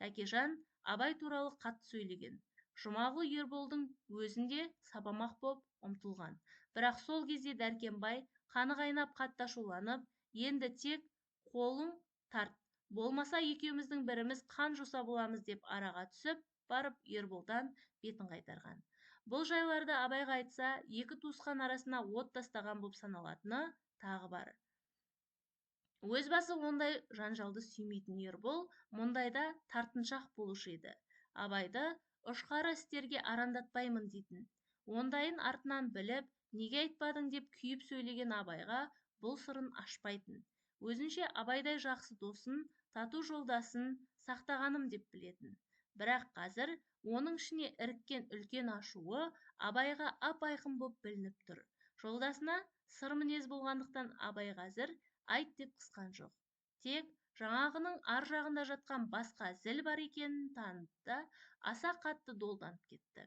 Тәкежан Абай туралы қатты сөйлеген. Жұмағұл Ерболдың өзінде сабамақ боп ұмтылған. Бірақ сол кезде Дәркембай қаны қайнап қатты ашуланып, енді тек қолың тарт, болмаса екеуміздің біріміз қан жоса боламыз деп араға түсіп, барып Ерболдан бетін қайтарған. Бұл жайларды Абайға айтса, екі туысқан арасына от тастаған боп саналатыны тағы бар. Өз басы ондай жанжалды сүймейтін Ербол мұндайда тартыншақ болушы еді. Абайды ұшқары істерге арандатпаймын дейтін. Ондайын артынан біліп, неге айтпадың деп күйіп сөйлеген Абайға бұл сырын ашпайтын. Өзінше Абайдай жақсы досын, тату жолдасын сақтағаным деп білетін. Бірақ қазір оның ішіне іріккен үлкен ашуы Абайға ап-айқын боп білініп тұр. Жолдасына сыр мінез болғандықтан Абай қазір айт деп қысқан жоқ. Тек жаңағының ар жағында жатқан басқа зіл бар екенін таныды да аса қатты долданып кетті.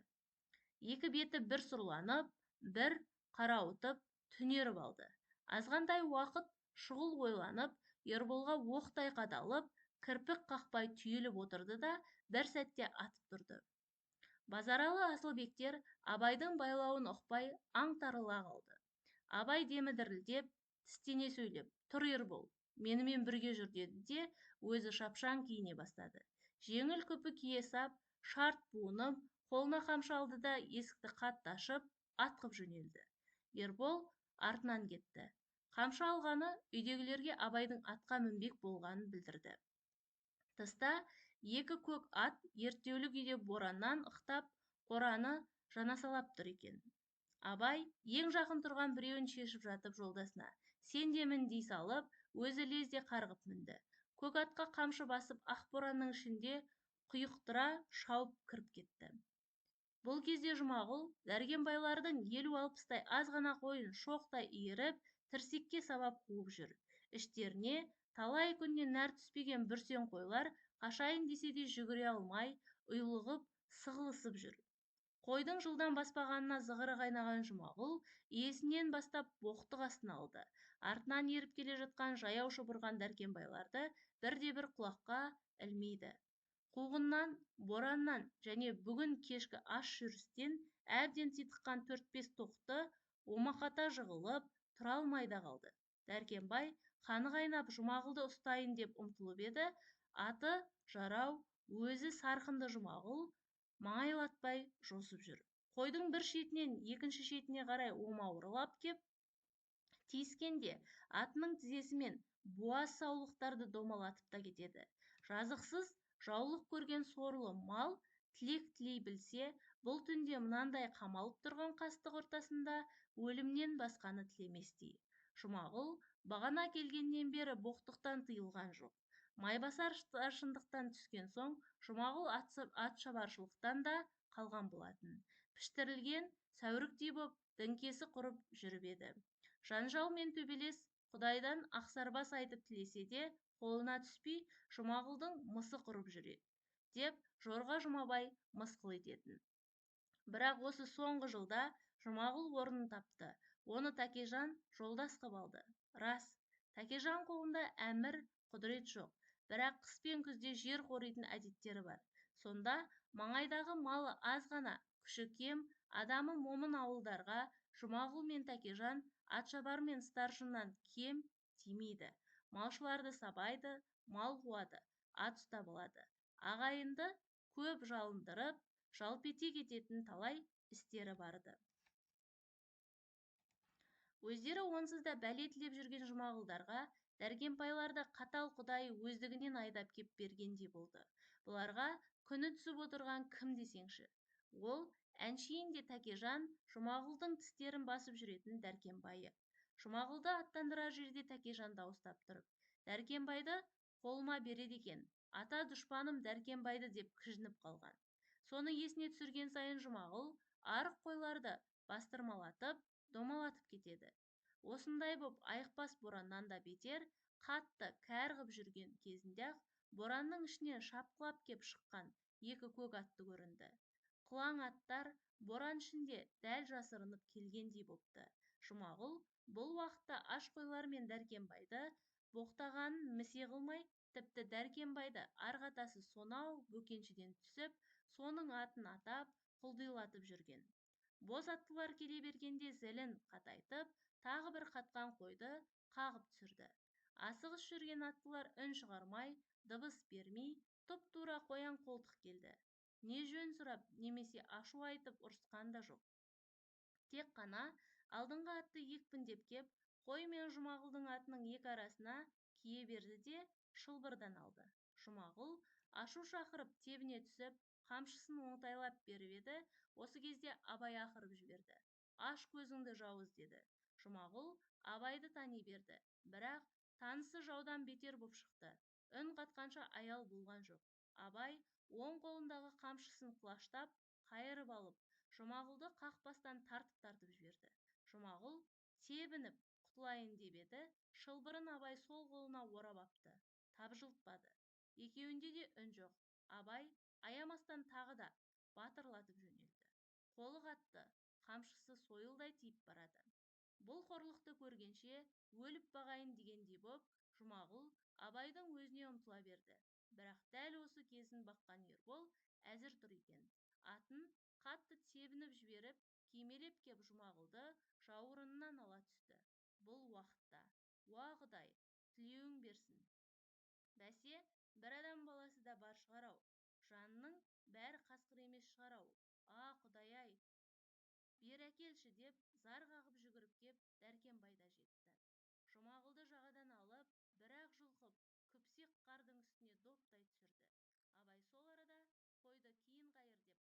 Екі беті бір сұрланып, бір қарауытып, түнеріп алды. Азғантай уақыт шұғыл ойланып, Ерболға оқтай қадалып, кірпік қақпай түйіліп отырды да бір сәтте атып тұрды. Базаралы Асылбектер Абайдың байлауын ұқпай аңтарыла қалды. Абай демі дірілдеп, тістене сөйлеп, тұр Ербол, менімен бірге жүр деді де, өзі шапшаң киіне бастады. Жеңіл күпі кие сап, шарт буынып, қолына қамшы алды да есікті қатты ашып, атқып жөнелді. Ербол артынан кетті. Қамшы алғаны үйдегілерге Абайдың атқа мінбек болғанын білдірді. Тыста екі көк ат ерттеулі күйде бораннан ықтап, қораны жанасалап тұр екен. Абай ең жақын тұрған біреуін шешіп жатып жолдасына, сен де мін дей салып, өзі лезде қарғып мінді. Көк атқа қамшы басып, ақ боранның ішінде құйықтыра шауып кіріп кетті. Бұл кезде Жұмағұл Дәркембайлардың 50-60-тай аз ғана қойын шоқтай иіріп, тірсекке сабап қуып жүр. Іштеріне талай күннен нәр түспеген бүрсең қойлар қашайын десе де жүгіре алмай, ұйлығып, сығылысып жүр. Қойдың жылдан баспағанына зығыры қайнаған Жұмағұл иесінен бастап боқтық астына алды. Артынан еріп келе жатқан жаяу шұбырған Дәркембайларды бірде-бір құлаққа ілмейді. Қуғыннан, бораннан және бүгін кешкі аш жүрістен әбден титыққан 4-5 тоқты омақата жығылып, тұра алмай да қалды. Дәркембай қаны қайнап Жұмағұлды ұстайын деп ұмтылып еді, аты жарау, өзі сарқынды Жұмағұл маңайлатпай жосып жүр. Қойдың бір шетінен екінші шетіне қарай омауырлап кеп тиіскенде атының тізесімен буаз саулықтарды домалатып та кетеді. Жазықсыз жаулық көрген сорлы мал тілек тілей білсе, бұл түнде мынандай қамалып тұрған қастық ортасында өлімнен басқаны тілеместей. Жұмағұл бағана келгеннен бері боқтықтан тыйылған жоқ. Майбасар старшындықтан түскен соң Жұмағұл атшабаршылықтан да қалған болатын. Піштірілген сәуріктей боп, діңкесі құрып жүріп еді. Жанжал мен төбелес Құдайдан ақсарбас айтып тілесе де, қолына түспей, Жұмағұлдың мысы құрып жүреді, деп жорға Жұмабай мысқыл ететін. Бірақ осы соңғы жылда Жұмағұл орнын тапты. Оны Тәкежан жолдас қып алды. Рас, Тәкежан қолында әмір, құдірет жоқ. Бірақ қыс пен күзде жер қоритын әдеттері бар. Сонда маңайдағы малы аз ғана, күші кем, адамы момын ауылдарға Жұмағұл мен Тәкежан атшабар мен старшыннан кем тимейді. Малшыларды сабайды, мал қуады, ат ұстап алады. Ағайынды көп жалындырып, жалпетек ететін талай істері барды. Өздері онсыз да бәле тілеп жүрген Жұмағұлдарға Дәркембайларды қатал құдайы өздігінен айдап кеп бергендей болды. Бұларға күні түсіп отырған кім десеңші? Ол әншейінде Тәкежан Жұмағұлдың тістерін басып жүретін Дәркембайы. Жұмағұлды аттандырар жерде Тәкежан дауыстап тұрып, Дәркембайды қолыма береді екен, ата дұшпаным Дәркембайды деп кіжініп қалған. Соны есіне түсірген сайын Жұмағұл арық қойларды бастырмалатып, домалатып кетеді. Осындай боп айықпас бораннан да бетер, қатты кәр ғып жүрген кезінде-ақ боранның ішінен шапқылап кеп шыққан екі көк атты көрінді. Қылаң аттар боран ішінде дәл жасырынып келгендей бопты. Жұмағұл бұл уақытта аш қойлар мен Дәркембайды боқтағанын місе қылмай, тіпті Дәркембайды арғы атасы сонау Бөкеншіден түсіп, соның атын атап, құлдилатып жүрген. Боз аттылар келе бергенде зілін қатайтып, тағы бір қатқан қойды қағып түсірді. Асығыс жүрген аттылар үн шығармай, дыбыс бермей, тұп-тура қоян қолтық келді. Не жөн сұрап, немесе ашу айтып ұрысқан да жоқ. Тек қана алдыңғы атты екпіндеп кеп, қой мен Жұмағұлдың атының екі арасына кие берді де, шылбырдан алды. Жұмағұл ашу шақырып тебіне түсіп, қамшысын оңтайлап беріп еді, осы кезде Абай ақырып жіберді. Аш көзіңді жауыз, деді. Жұмағұл Абайды тани берді, бірақ танысы жаудан бетер боп шықты. Үн қатқанша аял болған жоқ. Абай оң қолындағы қамшысын құлаштап, қайырып алып, Жұмағұлды қақпастан тартып-тартып жіберді. Жұмағұл тебініп құтылайын деп еді, шылбырын Абай сол қолына орап апты. Тапжылтпады. Екеуінде де үн жоқ. Абай аямастан тағы да батырлатып жөнелді. Қолы қатты, қамшысы сойылдай тиіп барады. Бұл қорлықты көргенше өліп бағайын дегендей боп, Жұмағұл Абайдың өзіне ұмтыла берді. Бірақ дәл осы кезін баққан Ербол әзір тұр екен. Атын қатты тебініп жіберіп, кимелеп кеп Жұмағұлды жауырынынан ала түсті. Бұл уақытта, уа Құдай, тілеуің берсін. Бәсе, бір адам баласы да бар шығар-ау. Жанның бәрі қасқыр емес шығар-ау. А, Құдай-ай, бері әкелші деп зар қағып жүгіріп кеп Дәркембай да жетті. Жұмағұлды жағадан алып, бір-ақ жұлқып, күпсек қардың үстіне доптай түсірді. Абай сол арада қойды кейін қайыр деп